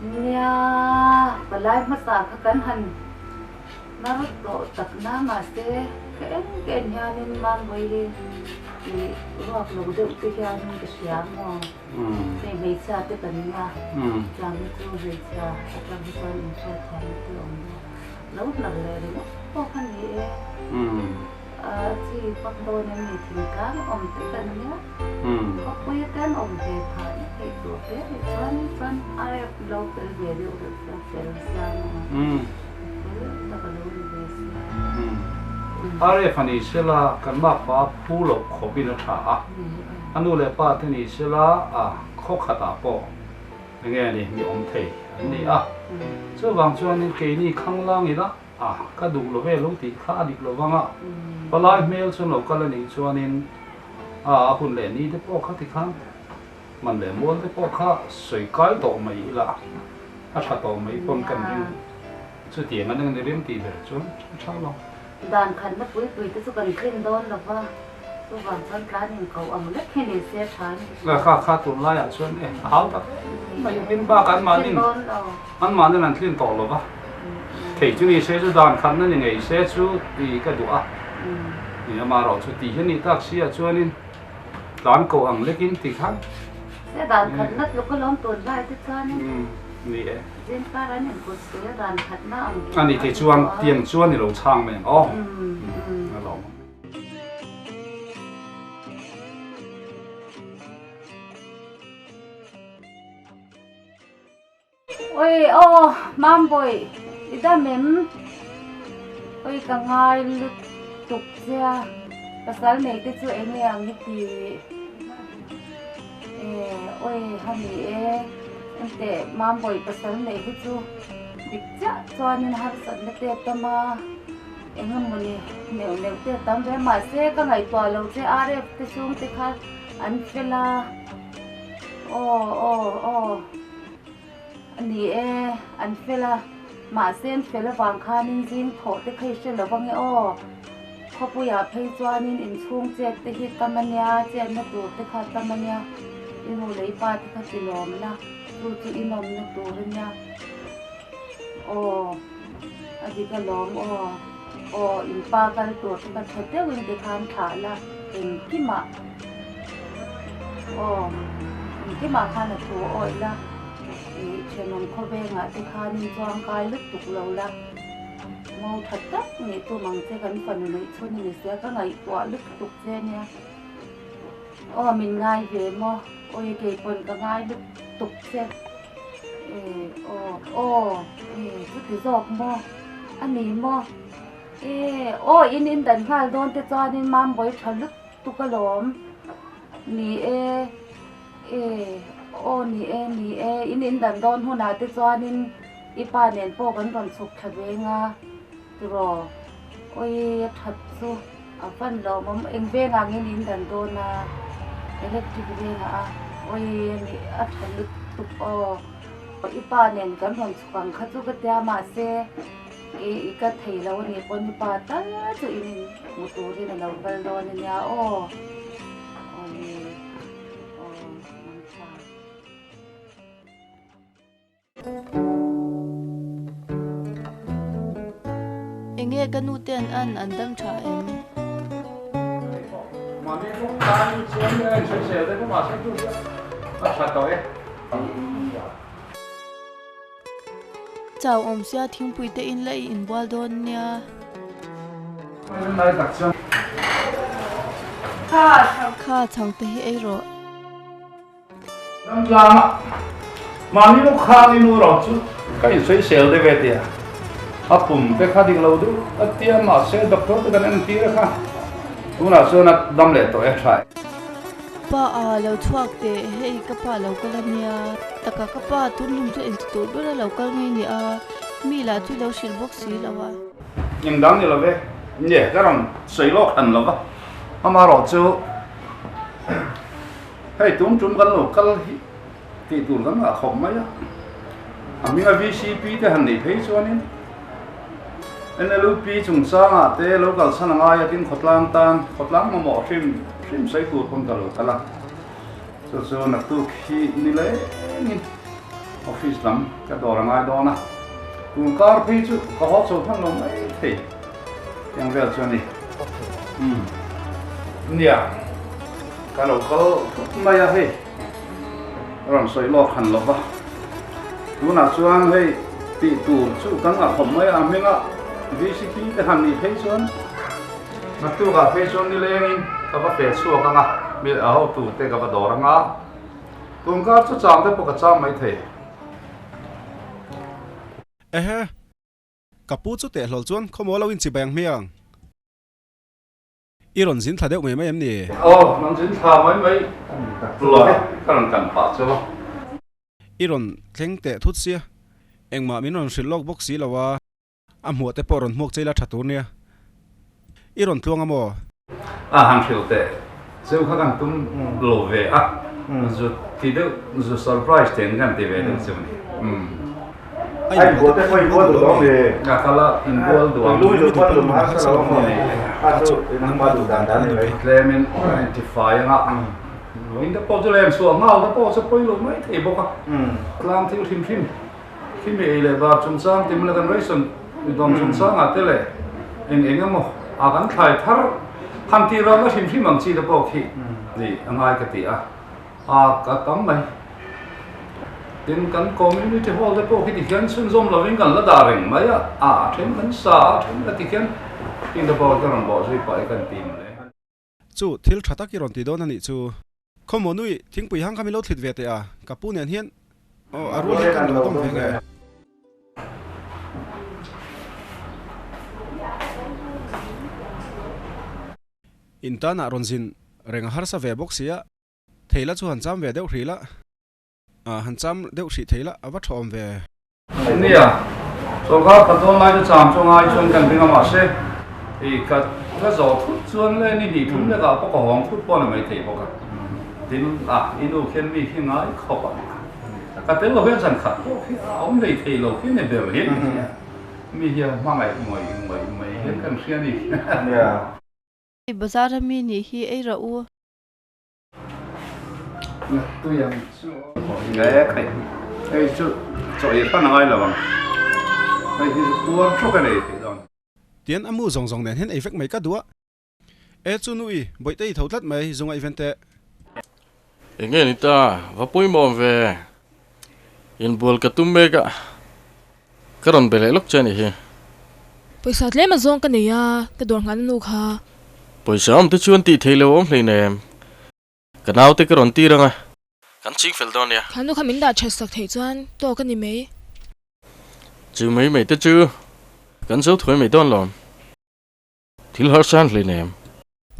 Nia, palai hmasa kha kan han Hnar tawh tak na mahse ka en ka en hianin Mambawi hi ih ruak lo deuh te hianin ka hria maw? Hei hmeichhia te kan nia chuan hi chu hmeichhia atang hi chuan inhriat thiam na te awm deuh lo hnar leh ringawt pawh kha ni e a chi vak dawn em ni thingtlang awm te kan nia khawpui te an awm ve phah na theih tur te nih chuan chuan a rep lo fel ve deuh reuh sia fel sia maw? RF a ni sela kan makpa phu loh khawpin a tha a, a nu leh pa te ni sela a khaw khatah pawh enge ni mi awm thei an ni a. Chuvang chuanin keini khanglang ila a ka duh lo ve lo tih kha a dik lo vang a, palai hmel chuan lo kal a nih chuanin a a hun leh ni te pawh kha tikhan man leh mual te pawh kha sawi kai tawh mai ila a tha tawh mai pawn kan ring. Chutiang a nang ni rem tih ber chuan a tha lo. Dan khatna pui pui te chu kan tlin dawn lo va, chuvang chuan tlan in koh ang lek hi ni se tha in ka hria. Kha kha tun laiah chuan e a hau tak em mai min bak an mahnin an mahnin an tlin tawh lo va, thei chu ni se chu dan khatna ni ngei se chu tih ka duh a, ni amaherawh chu tih hi a nih tak si ah chuanin tlan koh ang lek in ti khan. Se dan khatna tluk alawm tun lai te chuanin. Ni e. Zingkar an inkut se dan khatna ang tih A ni thei chuan tiang chuan i lo chhang mai ang aw. A lawm. Oi aw Mambawi i dam em? Oi ka ngai lutuk che a, pasal nei te chu eng nge ang i ti? E oi ha ni e, enteh Mambawi pasal neih hi chu dik chiah chuanin harsatna te a tam a, eng emawni neuh neuh te a tam ve mahse ka ngaihtuah lo che RF te chhung te kha an fel a, aw aw aw a ni e an fel a mahse an fel avang khanin zing thawh te kha i hre lo ange aw. Khawpuiah phei chuanin inchhung chet te hi tam a nia, chetna tur te kha tam a nia, i nu leh i pa te kha tilawm la, chu chu i nawmna tur a nia. Aw, a dik alawm aw, aw in pa kal tur te kha tha deuhin tikhan thlah la, engkimah, aw, engkimah khan a thu awih la, ih thenawm khawvengah te khanin chuangkai lutuk lo la. Mo tha tak nih tum ang che kan fanu neih chhun a ni sia ka ngaihtuah lutuk che nia. Aw min ngai ve maw awi keipawn ka ngai lutuk che e aw aw e chuti zawk maw a ni maw e aw in in dan nghal dawn te chuanin mambawi tha lutuk alawm ni e e aw ni e ni e in in dan dawn hunah te chuanin. I pa nen pawh kan rawn chhuk thla ve nga tiraw? Awi a that chu a van lawmawm eng vengah nge niin dan dawn a electric vengah a awi a nih a tha lutuk aw I pa nen kan rawn chhuk ang kha chu ka tia mahse i i ka thei lo a nih pawn i pa tal chu in in hmu turin a lo kal dawn a nia aw awle aw mangtha. Enge ka nu te an an an dam tha em? Chau awm sia thingpui te in la i inbual dawn nia. Kha chhang te hi ei rawh. Ramtlanga mahni lu khang i nu ro chu ka insawisel deuh e tia a pum te kha dik lo deuh a tia mahse doctor te kan entir a kha tunah chuan a dam leh tawh e tha e. Pa a lo chhuak teh hei ka pa lo kal a nia taka ka pa tun hlum chu engti tur ber a lo kal ngei ni a mi lah chu lo hrilh bawk si lo a. Engdang ni lo ve nge ka rawn sawi lawk hran lo va amaherawh chu. Hei tum tum kan lo kal hi tih tur kan ngah khawp mai a. A hminga VCP te han neih phei chuanin NLUP chungchangah te lo kalsan a ngai a tin khawtlang tan khawtlang mamawh hrim hrim sawi tur pawn ka lo kal a. Chu chu naktuk hi ni lengin office lam ka dawr a ngai dawn a, tun kar phei chu ka haw chho hman lo mai thei tiang vel chu a ni. Umm nia ka lo kal thut mai a hei rawn sawi lawk han lo va, tunah chuan hei tih tur chu kan ngah khawp mai a, a hminga VCP te han nih phei chuan. Naktukah phei chuan nilengin ka va feh chhuak ang a, mi a hotu te ka va dawr ang a, tun kar chu chang te pawh ka chang mai thei. Ehe, ka pu chu teh hlawl chuan khawmaw lo in chibai ang hmiang. I rawn zin thla deuh mai mai em ni? Aw, rawn zin thla mai mai lo e, ka rawn kan pah chu. I rawn thleng teh thut sia, engmah min rawn hrilh lawk bawk si lo a. A hmuah te pawh rawn hmuak che ila tha tur nia. I rawn tluang a maw? A han hrilh teh cheu kha kan tum lo ve a, zu ti deuh, zu surprise ten kan ti ve deuh cheu ni. A inbual te pawh inbual duh lo mi? A kal a inbual duh ang. Tui duh pawn lum harsa lo maw? A chu nangmah duh dan dan a ni mai. Tlemin a intifai ang a, in te pawh chu lem chhuah nghal te pawh chu pawi lo mai thei bawk a, tlang thil hrim hrim. Khimi ei leh bar chungchang tim la kan ration dawm chungchangah te leh eng eng emaw a kan thlai thar han tih ral la hrim hrim ang chi te pawh khi ni a ngai ka ti a, a ka tam mai. Tin kan community hall te pawh khi tikhian chhunzawm lovin kan la dah reng mai a, a then kan sa a then ka tikhian heng te pawh ka rawn bawh zui pah i kan ti mawle. Chu thil tha tak i rawn ti dawn a nih chu. Khawmaw nui, thingpui hang kha min lo thlit ve teh a, ka pu nen hian aw a rual hi kan lo dawm ve nge. In tanah rawn zin reng a harsa ve bawk sia, thei la chu han cham ve deuh hrih la. A han cham deuh hrih thei la, a va tha awm ve. Nia, sawrkar khat dawn lai chu cham chu ngai chuan kan ring a mahse i ka ka zawh thut chuan le ni hnih thum lekah pawh ka hawng thut pawh a ni mai thei bawk a. Tin, a i nu khian mi khi ngai khawp a, ka tel lo hian zan khat pawh khi a awm hlei thei lo khi ni ber hian mi hi a hmangaih ngawih ngawih mai hian kan hria a ni. I bazar a mi nih hi ei rawh u. Hei chu chaw ei hran a ngai lo ang. Hei hi chu puar thuk a nei theih dawn. Tian a mu zawng zawng nen hian ei vek mai ka duh a. E chu nu i, bawihte i tho tlat mai, zu ngaih ven teh. Enge ni ta, va pawimawm ve. Inbual ka tum mek a, ka rawn be leh lawk che a nih hi. Pawisa tlem a zawng ka nei a, ka dawr nghahna nu kha. Pawisa awm te chuan tih theih lo awm hleinem. Ka naute ka rawn tir ang a, kan ching fel dawn nia. Kha nu kha min dah that sak theih chuan tawk a ni mai. Chu mai mai te chu kan zo thuai mai dawn lawm. Thil harsa an hleinem.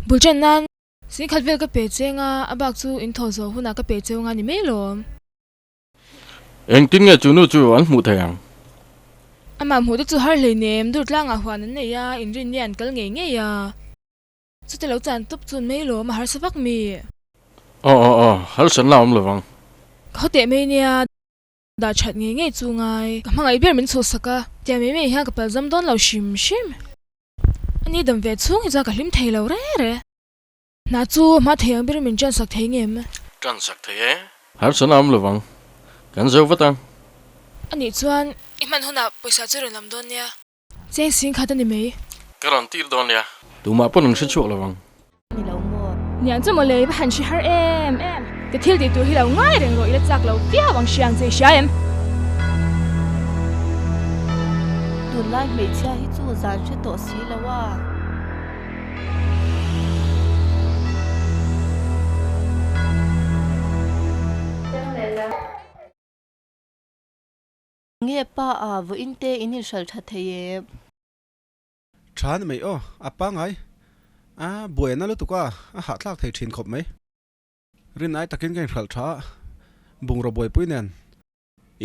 Bul ṭan nan singkhat vel ka pe cheng a, a bak chu in thaw zawh hunah ka pe cheu nga ni mai lawm. Engtin nge chu nu chu an hmuh thei ang? Amah hmuh te chu har hleinem, dur tlangah huan an nei a, inrin nge an kal ngei ngei a. Chute lo chan tawp chun mai lawm, a harsa vak mi? Aw aw aw, harsa la awm lovang. Ka haw teh mai nia, dah that ngei ngei chu ngai. Ka hmangaih ber min chhuhsak a, tiang mai mai hian ka palzam dawn lo hrim hrim. Ani dam ve chhung hi chuan ka hlim thei lo re re. Hna chu hma thei ang berin min ṭan sak thei ngem? Ṭan sak thei e. Harsa na awm lovang. Kan zo vat ang. Anih chuan i hman hunah pawisa chu rawn lam dawn nia. Cheng sing khat a ni mai. Ka rawn tir dawn nia. Tumah pawn an hre chhuak lovang. Ni lo maw? Niang chu mawle i va han hre har em em. Ka thil tih tur hi lo ngai reng rawh i la chak lo viau ang hriang che i hria em? Tunlai hmeichhia hi chu zan hre tawh si lo a. Nge pa a vawiin te in inhralh tha thei em? Tha ni mai aw, a pangai a buai na lutuk a, a hahthlak thei thin khawp mai. Rin ai takin ka inhralh tha a, bungraw buaipui nen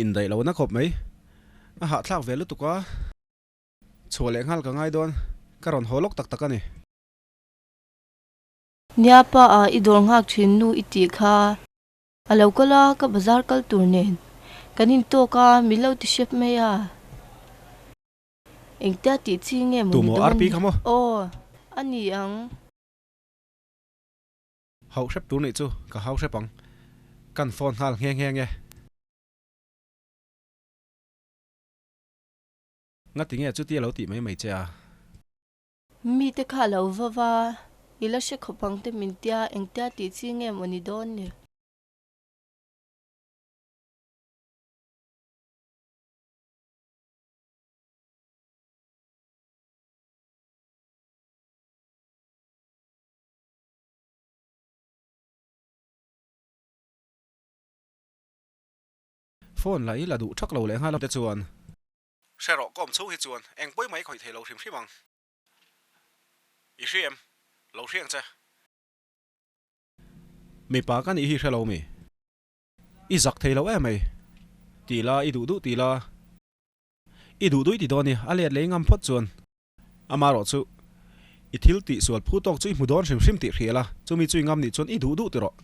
indaih lo na khawp mai, a hahthlak ve lutuk a. Chhuah leh nghal ka ngai dawn, ka rawn haw lawk tak tak a ni. Nia pa a i dawr nghak thin nu i tih kha. A lo kal a, ka bazar kal tur nen kan intawk a, min lo ti hrep mai a. Engtia tih chi nge maw ni Tumaw dawn RP ni? kha maw? Aw, a ni ang. Hauh hrep tur nih chu ka hau hrep ang. Kan phone nghal nghe nghe nge. Ngati nge chutia lo tih mai mai che a? Mite kha a lo va va, i la hre khawp ang te min tia, engtia tih chi nge maw ni dawn ni? Phone lah i la duh thak lo leh nghal te chuan. Hre rawh kawm chhung hi chuan eng pawi mai khawih thei lo hrim hrim ang. I hri em? Lo hri ang che. Mipa ka nih hi hre lo mi? I zak thei lo em mai. Ti la, i duh duh ti la. I duh duh i ti dawn i, a let lei ngam phawt chuan. Amarawh chu, i thil tih sual phu tawk chu i hmu dawn hrim hrim tih hria la, chumi chu i ngam nih chuan i duh duh ti rawh.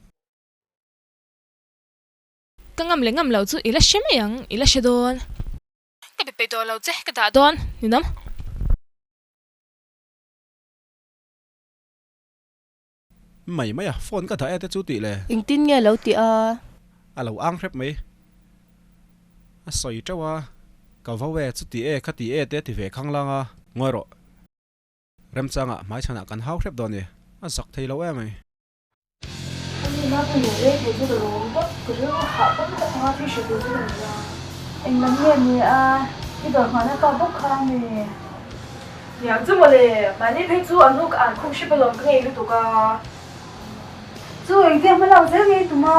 Ka ngam leh ngam lo chu i la hre mai ang, i la hre dawn. Ka be peih tawh lo che, ka dah dawn, ninawm. Mai mai a, phone ka dah e te chu tih le. Engtin nge lo tih a? A lo ang hrep mai. A sawi teuh a, ka vo e, chuti e, khati e te ti ve khanglang a. Ngawi rawh. Remchangah hmaichhanah kan hau hrep dawn e, a zak thei lo em ai. Ani na ka leh rei thei chu ka lawm tawp, ka rilru hah pawm tak anga thil hre tur chu ka ni a. Englam nge ni a, i dawr hmanna pa bawk kha a ni. Niang chu mawle, mahni phei chu an hnuk an khum hrep alawm ka ngei lutuk a. Chu engtia hma lak zel ngei tum a.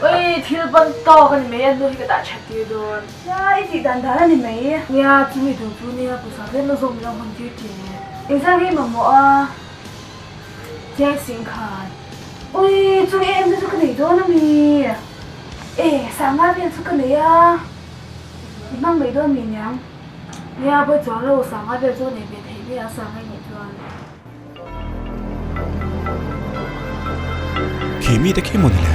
Oi, thil ban tawk a ni mai, an nu hi ka dah that tir dawn. Nia, i tih dan dan a ni mai. Nia, chumi tur chu nia, pawisa tlem na zawk min lo hawn tir teh. Engzah nge i mamawh a? Chiang sing khan. Ui, chu em te chu ka nei dawn a mi? E, sanga vel chu ka nei a, i hmang mai dawn mi niang? Nia, pawi chuang lo, sanga vel chu ka nei ve thei mai a, sanga i neih chuan. Khi mite khi maw ni le?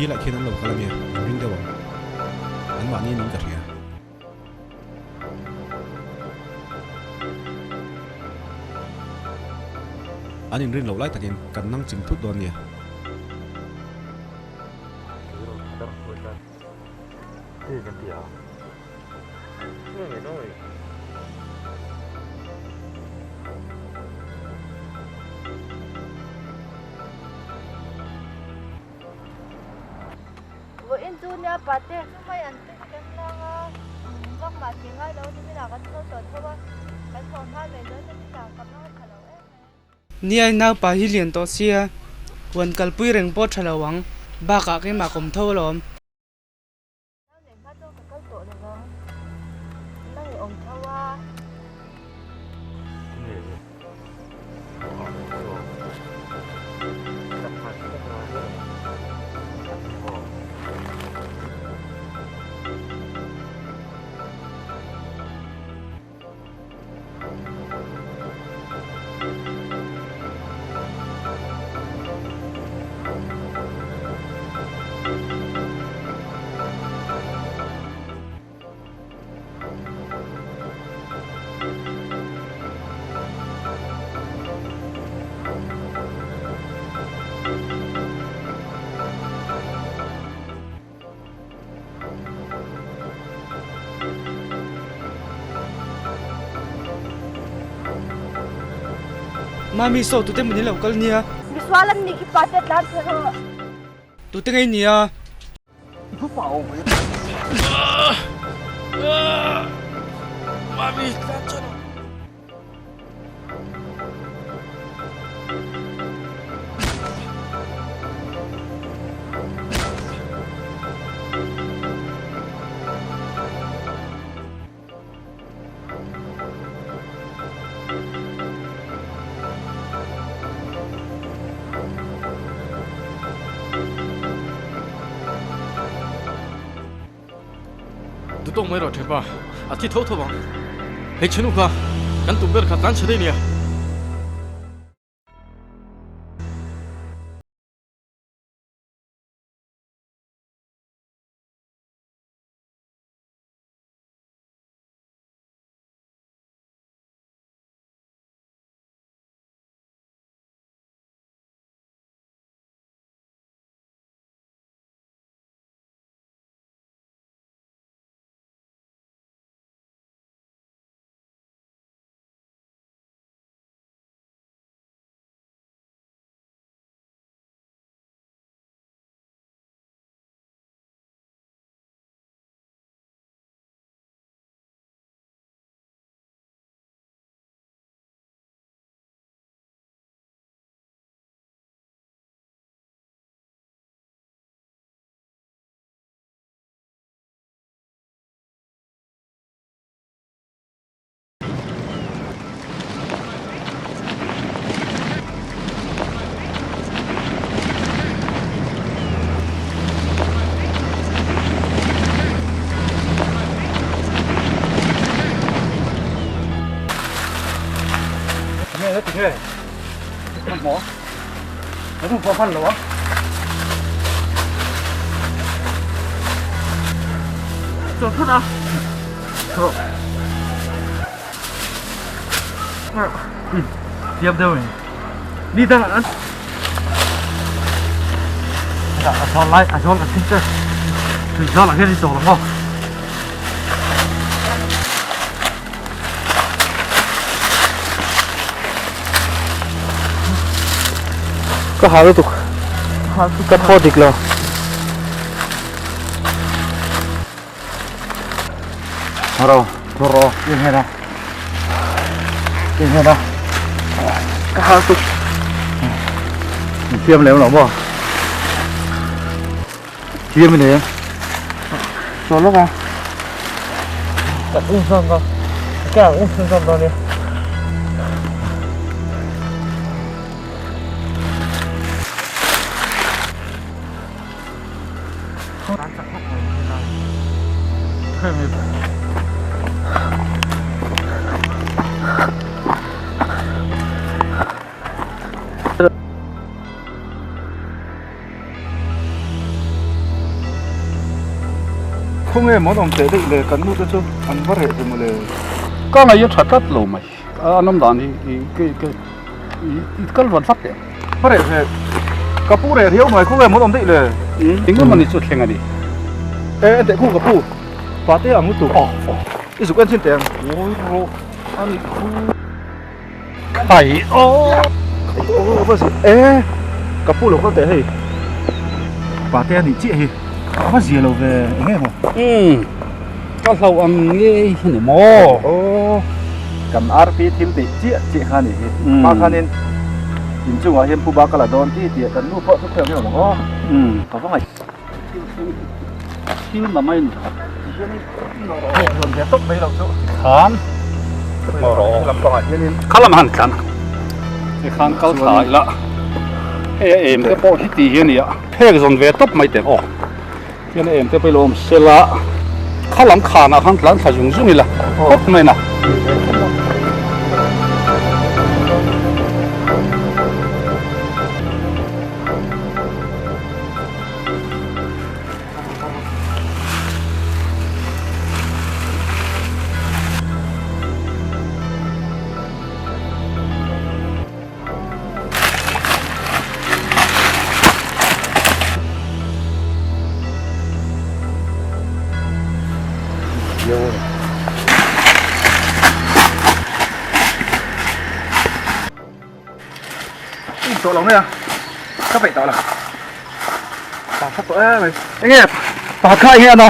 Khi lah khian an lo kal a nia, an ring deuh ang. Anmahni niin ka hria. An inrin loh lai takin kan nang chim thut dawn nia. Vawiin chu nia pate chu mai an te kan lang a, vak mah tih ngai lo ni minah kan tho tawh tho a, kan tho hma mai dawn ni minah ka hmang a tha lo em mai. Nia i naupa hi lian tawh sia, huan kalpui reng pawh tha lo ang, bakah keimah ka awm tho alawm. Nau nei hma chuan ka kal tawh lo vang, nang i awm tho a. Mami saw tute maw ni lo kal nia. Misual an nih khi pa te tlan che rawh. Tute ngei nia. Mami tlan che rawh. Duhtawk mai rawh ṭhepa, a thi tho tho ang. Hmeichhe nu kha kan tum ber kha tlan chhe daih nia. Ka ha lutuk ka thaw dik lo. Ro, ro, in hena. In hena. Ka ha lutuk. In fiam lem lo maw? Fiam i nei em? Chaw lawk a. Ka um zawm dawn. Ka um chhun zawm dawn nia. Khawnge mawn awm teh daih le kan nu te chu an va reh ve mawle. Ka ngaih a tha tlat lo mai a nawm dan hi i kal vat vat teh ang. Va reh ve ka pu reh riau mai khawnge mawn awm daih le. Eng emaw ni chu thleng a ni. E enteh khu ka pu pate ang lutuk i zuk en chin teh ang. Ngawi rawh a nih khu. Khai aw Khai aw va zia e ka pu lo kal teh hei pate a nih chiah hi a va zia lo ve eng nge maw umm ka hlo ang nge hi ni maw aw kan RP thil tih chiah chiah kha ni hi hma khanin inchungah hian pu ba ka la dawn ti tih kan nu pawh chu khawi ang nge awm ang aw ka va ngaih thil thleng thil na mai ni ti hian in rawn ve tawp mai lo chu khan lampangah hianin kha lam han tlan tikhan kal thla ila hei a em te pawh hi ti hi a nia phek zawn ve tawp mai teh aw hian a em te pawh hi lo awm sela kha lam khanah khan tlan thla zung zung ila khawp mai na. Tawh lo mai a ka peih tawh lo pa kha tawh em mai enge pa kha enge ana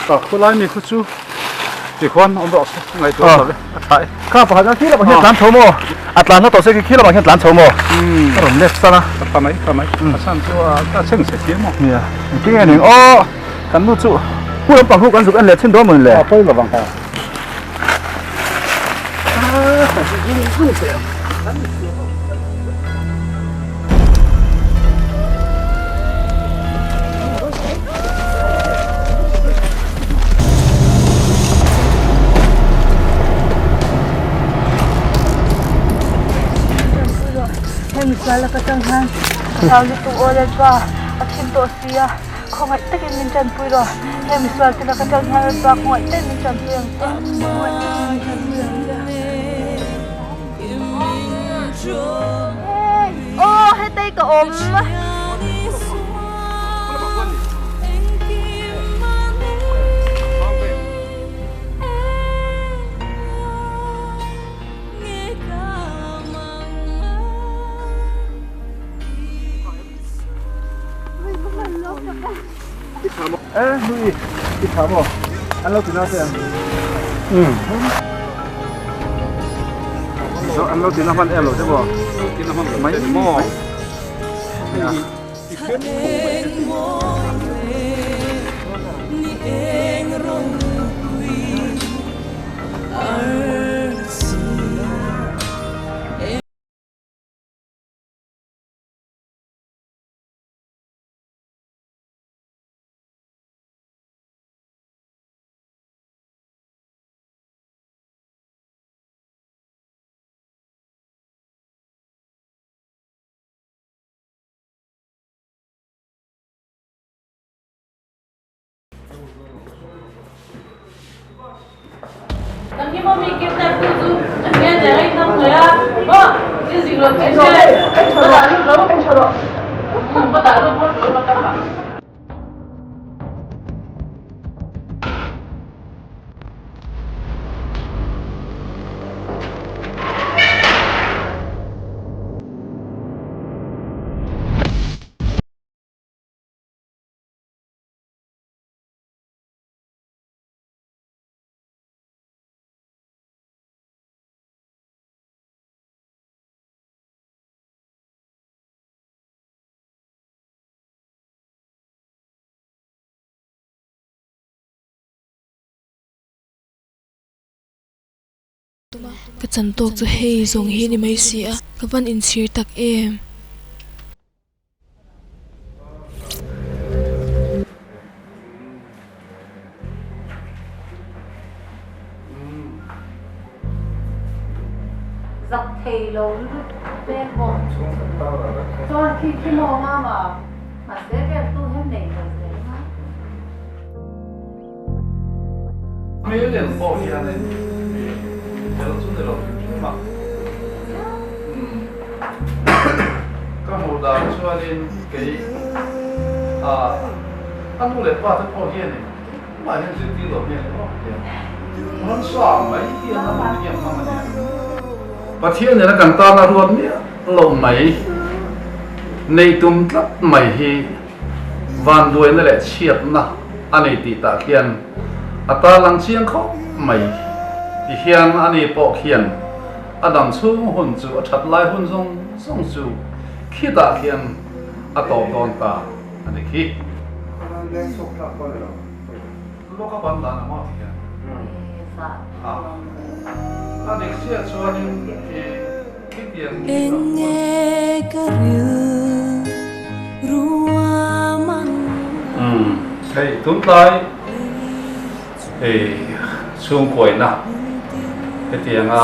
pa khulai mi khu chu tikhuan awm rawh se ngaihtuah lo ve a tha e kha pakhat a khi lamah hian tlan chho maw a tlan hla tawh se khi lamah hian tlan chho maw a rawn left san a tha mai tha mai a chhan chu a chheng chhe thiam maw nia engtin nge ning aw kan nu chu pu lampang khu kan zuk en leh thin dawn mawni le a pawi lovang ha misual laka tang hian ka hlau lutuk aw Lalpa, a thim tawh si a, khawngaih takin min tanpui rawh, heng misual te laka tang hian Lalpa khawngaih takin min tanpui ang che, khawngaih takin min tanpui ang che. Aw hetei ka awm. Ka chan tawk chu hei zawng hi ni mai si a, ka van inchhir tak em. Zak thei lo lutuk hmel bawk. Chuan khi khi maw mama mahse vel tu hian nei lo zel a. Hmel pawh hianin tel chu ni lo hrim hrim a. Ka hmuh dan chuanin kei a nu leh pa te pawh hianin tumah hian zirtir lo hian emaw hian ransa mai hian a nun hian hmang a nia. Pathian nena kan tana ruat miah loh mai neih tum tlat mai hi vanduaina leh chhiatna a nei tih tah khian a tarlang chiang khawp mai. Tihian ani pawh khian a dam chhung hun chu a that lai hun zawng zawng chu khitah khian a tawp dawn ta a ni khi. Hei tuntlai hei chhungkuaina hetianga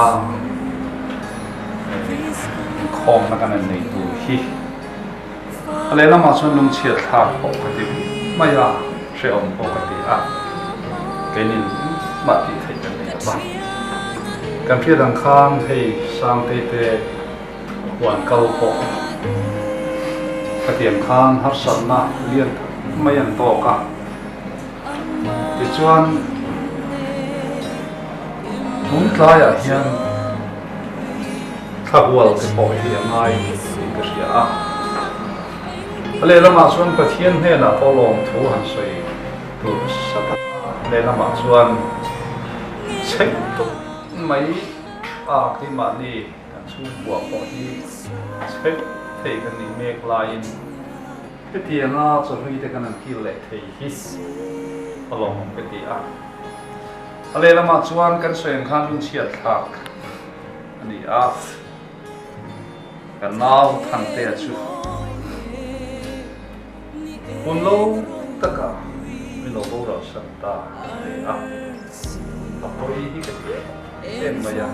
inkhawmna kan han nei tur hi a lehlamah chuan lungchhiat thlak pawh ka ti mai a, hrehawm pawh ka ti a, keinin mah tih theih kan nei lo va. Kan hriat ang khan hei Sangtei te huan kal pawh khatiang khan harsatna lian tak mai an tawk a, tichuan tun tlaiah hian thla hual te pawh hi a ngai tih ka hria a. A lehlamah chuan Pathian hnenah pawh lawmthu han sawi tur nasa tak a, lehlamah chuan chheng tuk mai a keimahni kan chhungkua pawh hi chheng thei kan nih mek laiin hetianga chawhlui te kan han kil leh thei hi a lawmawm ka ti a. A lehlamah chuan kan sawi ang khan lungchhiat thlak a ni a. Ka nau Thantea chu hun lo taka min lo boral san ta a ni a, a pawi hi ka ti em em mai a,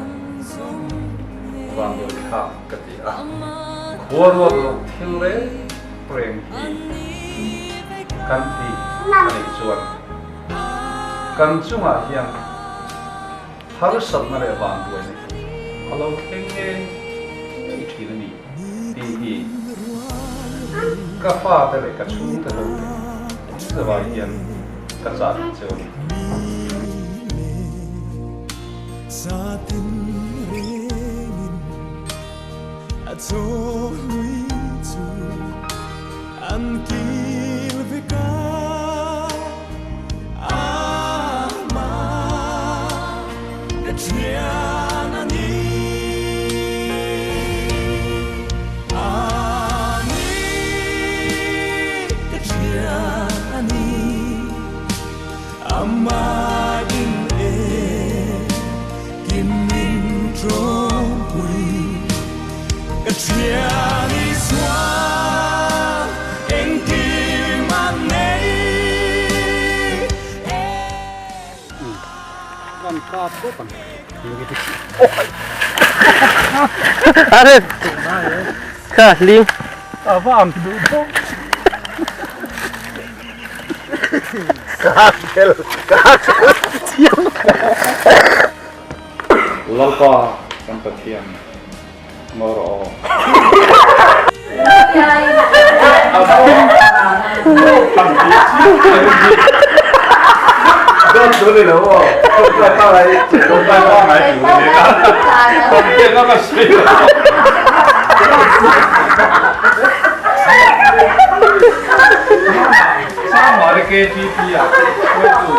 vanduai thlak ka ti a. Buaruak loh thil reng reng hi kan ti a nih chuan kan chungah hian harsatna leh vanduaina hi a lo thleng ngei ngei thin a ni tih hi ka fate leh ka chhungte ho te zavai hian ka chah duh cheu a ni. A chaw hlui chu an kil vek a, Amah ka thian a ni. A ni ka thian a ni. Amah in e kim min tawmpui ka thian i chuan engkim a nei e. Kan kap bawk ang. Are kha ling. A va ang duh bawk. Lalpa kan Pathian ngaw rawh aw. Sangmari KTP ah hruaitu.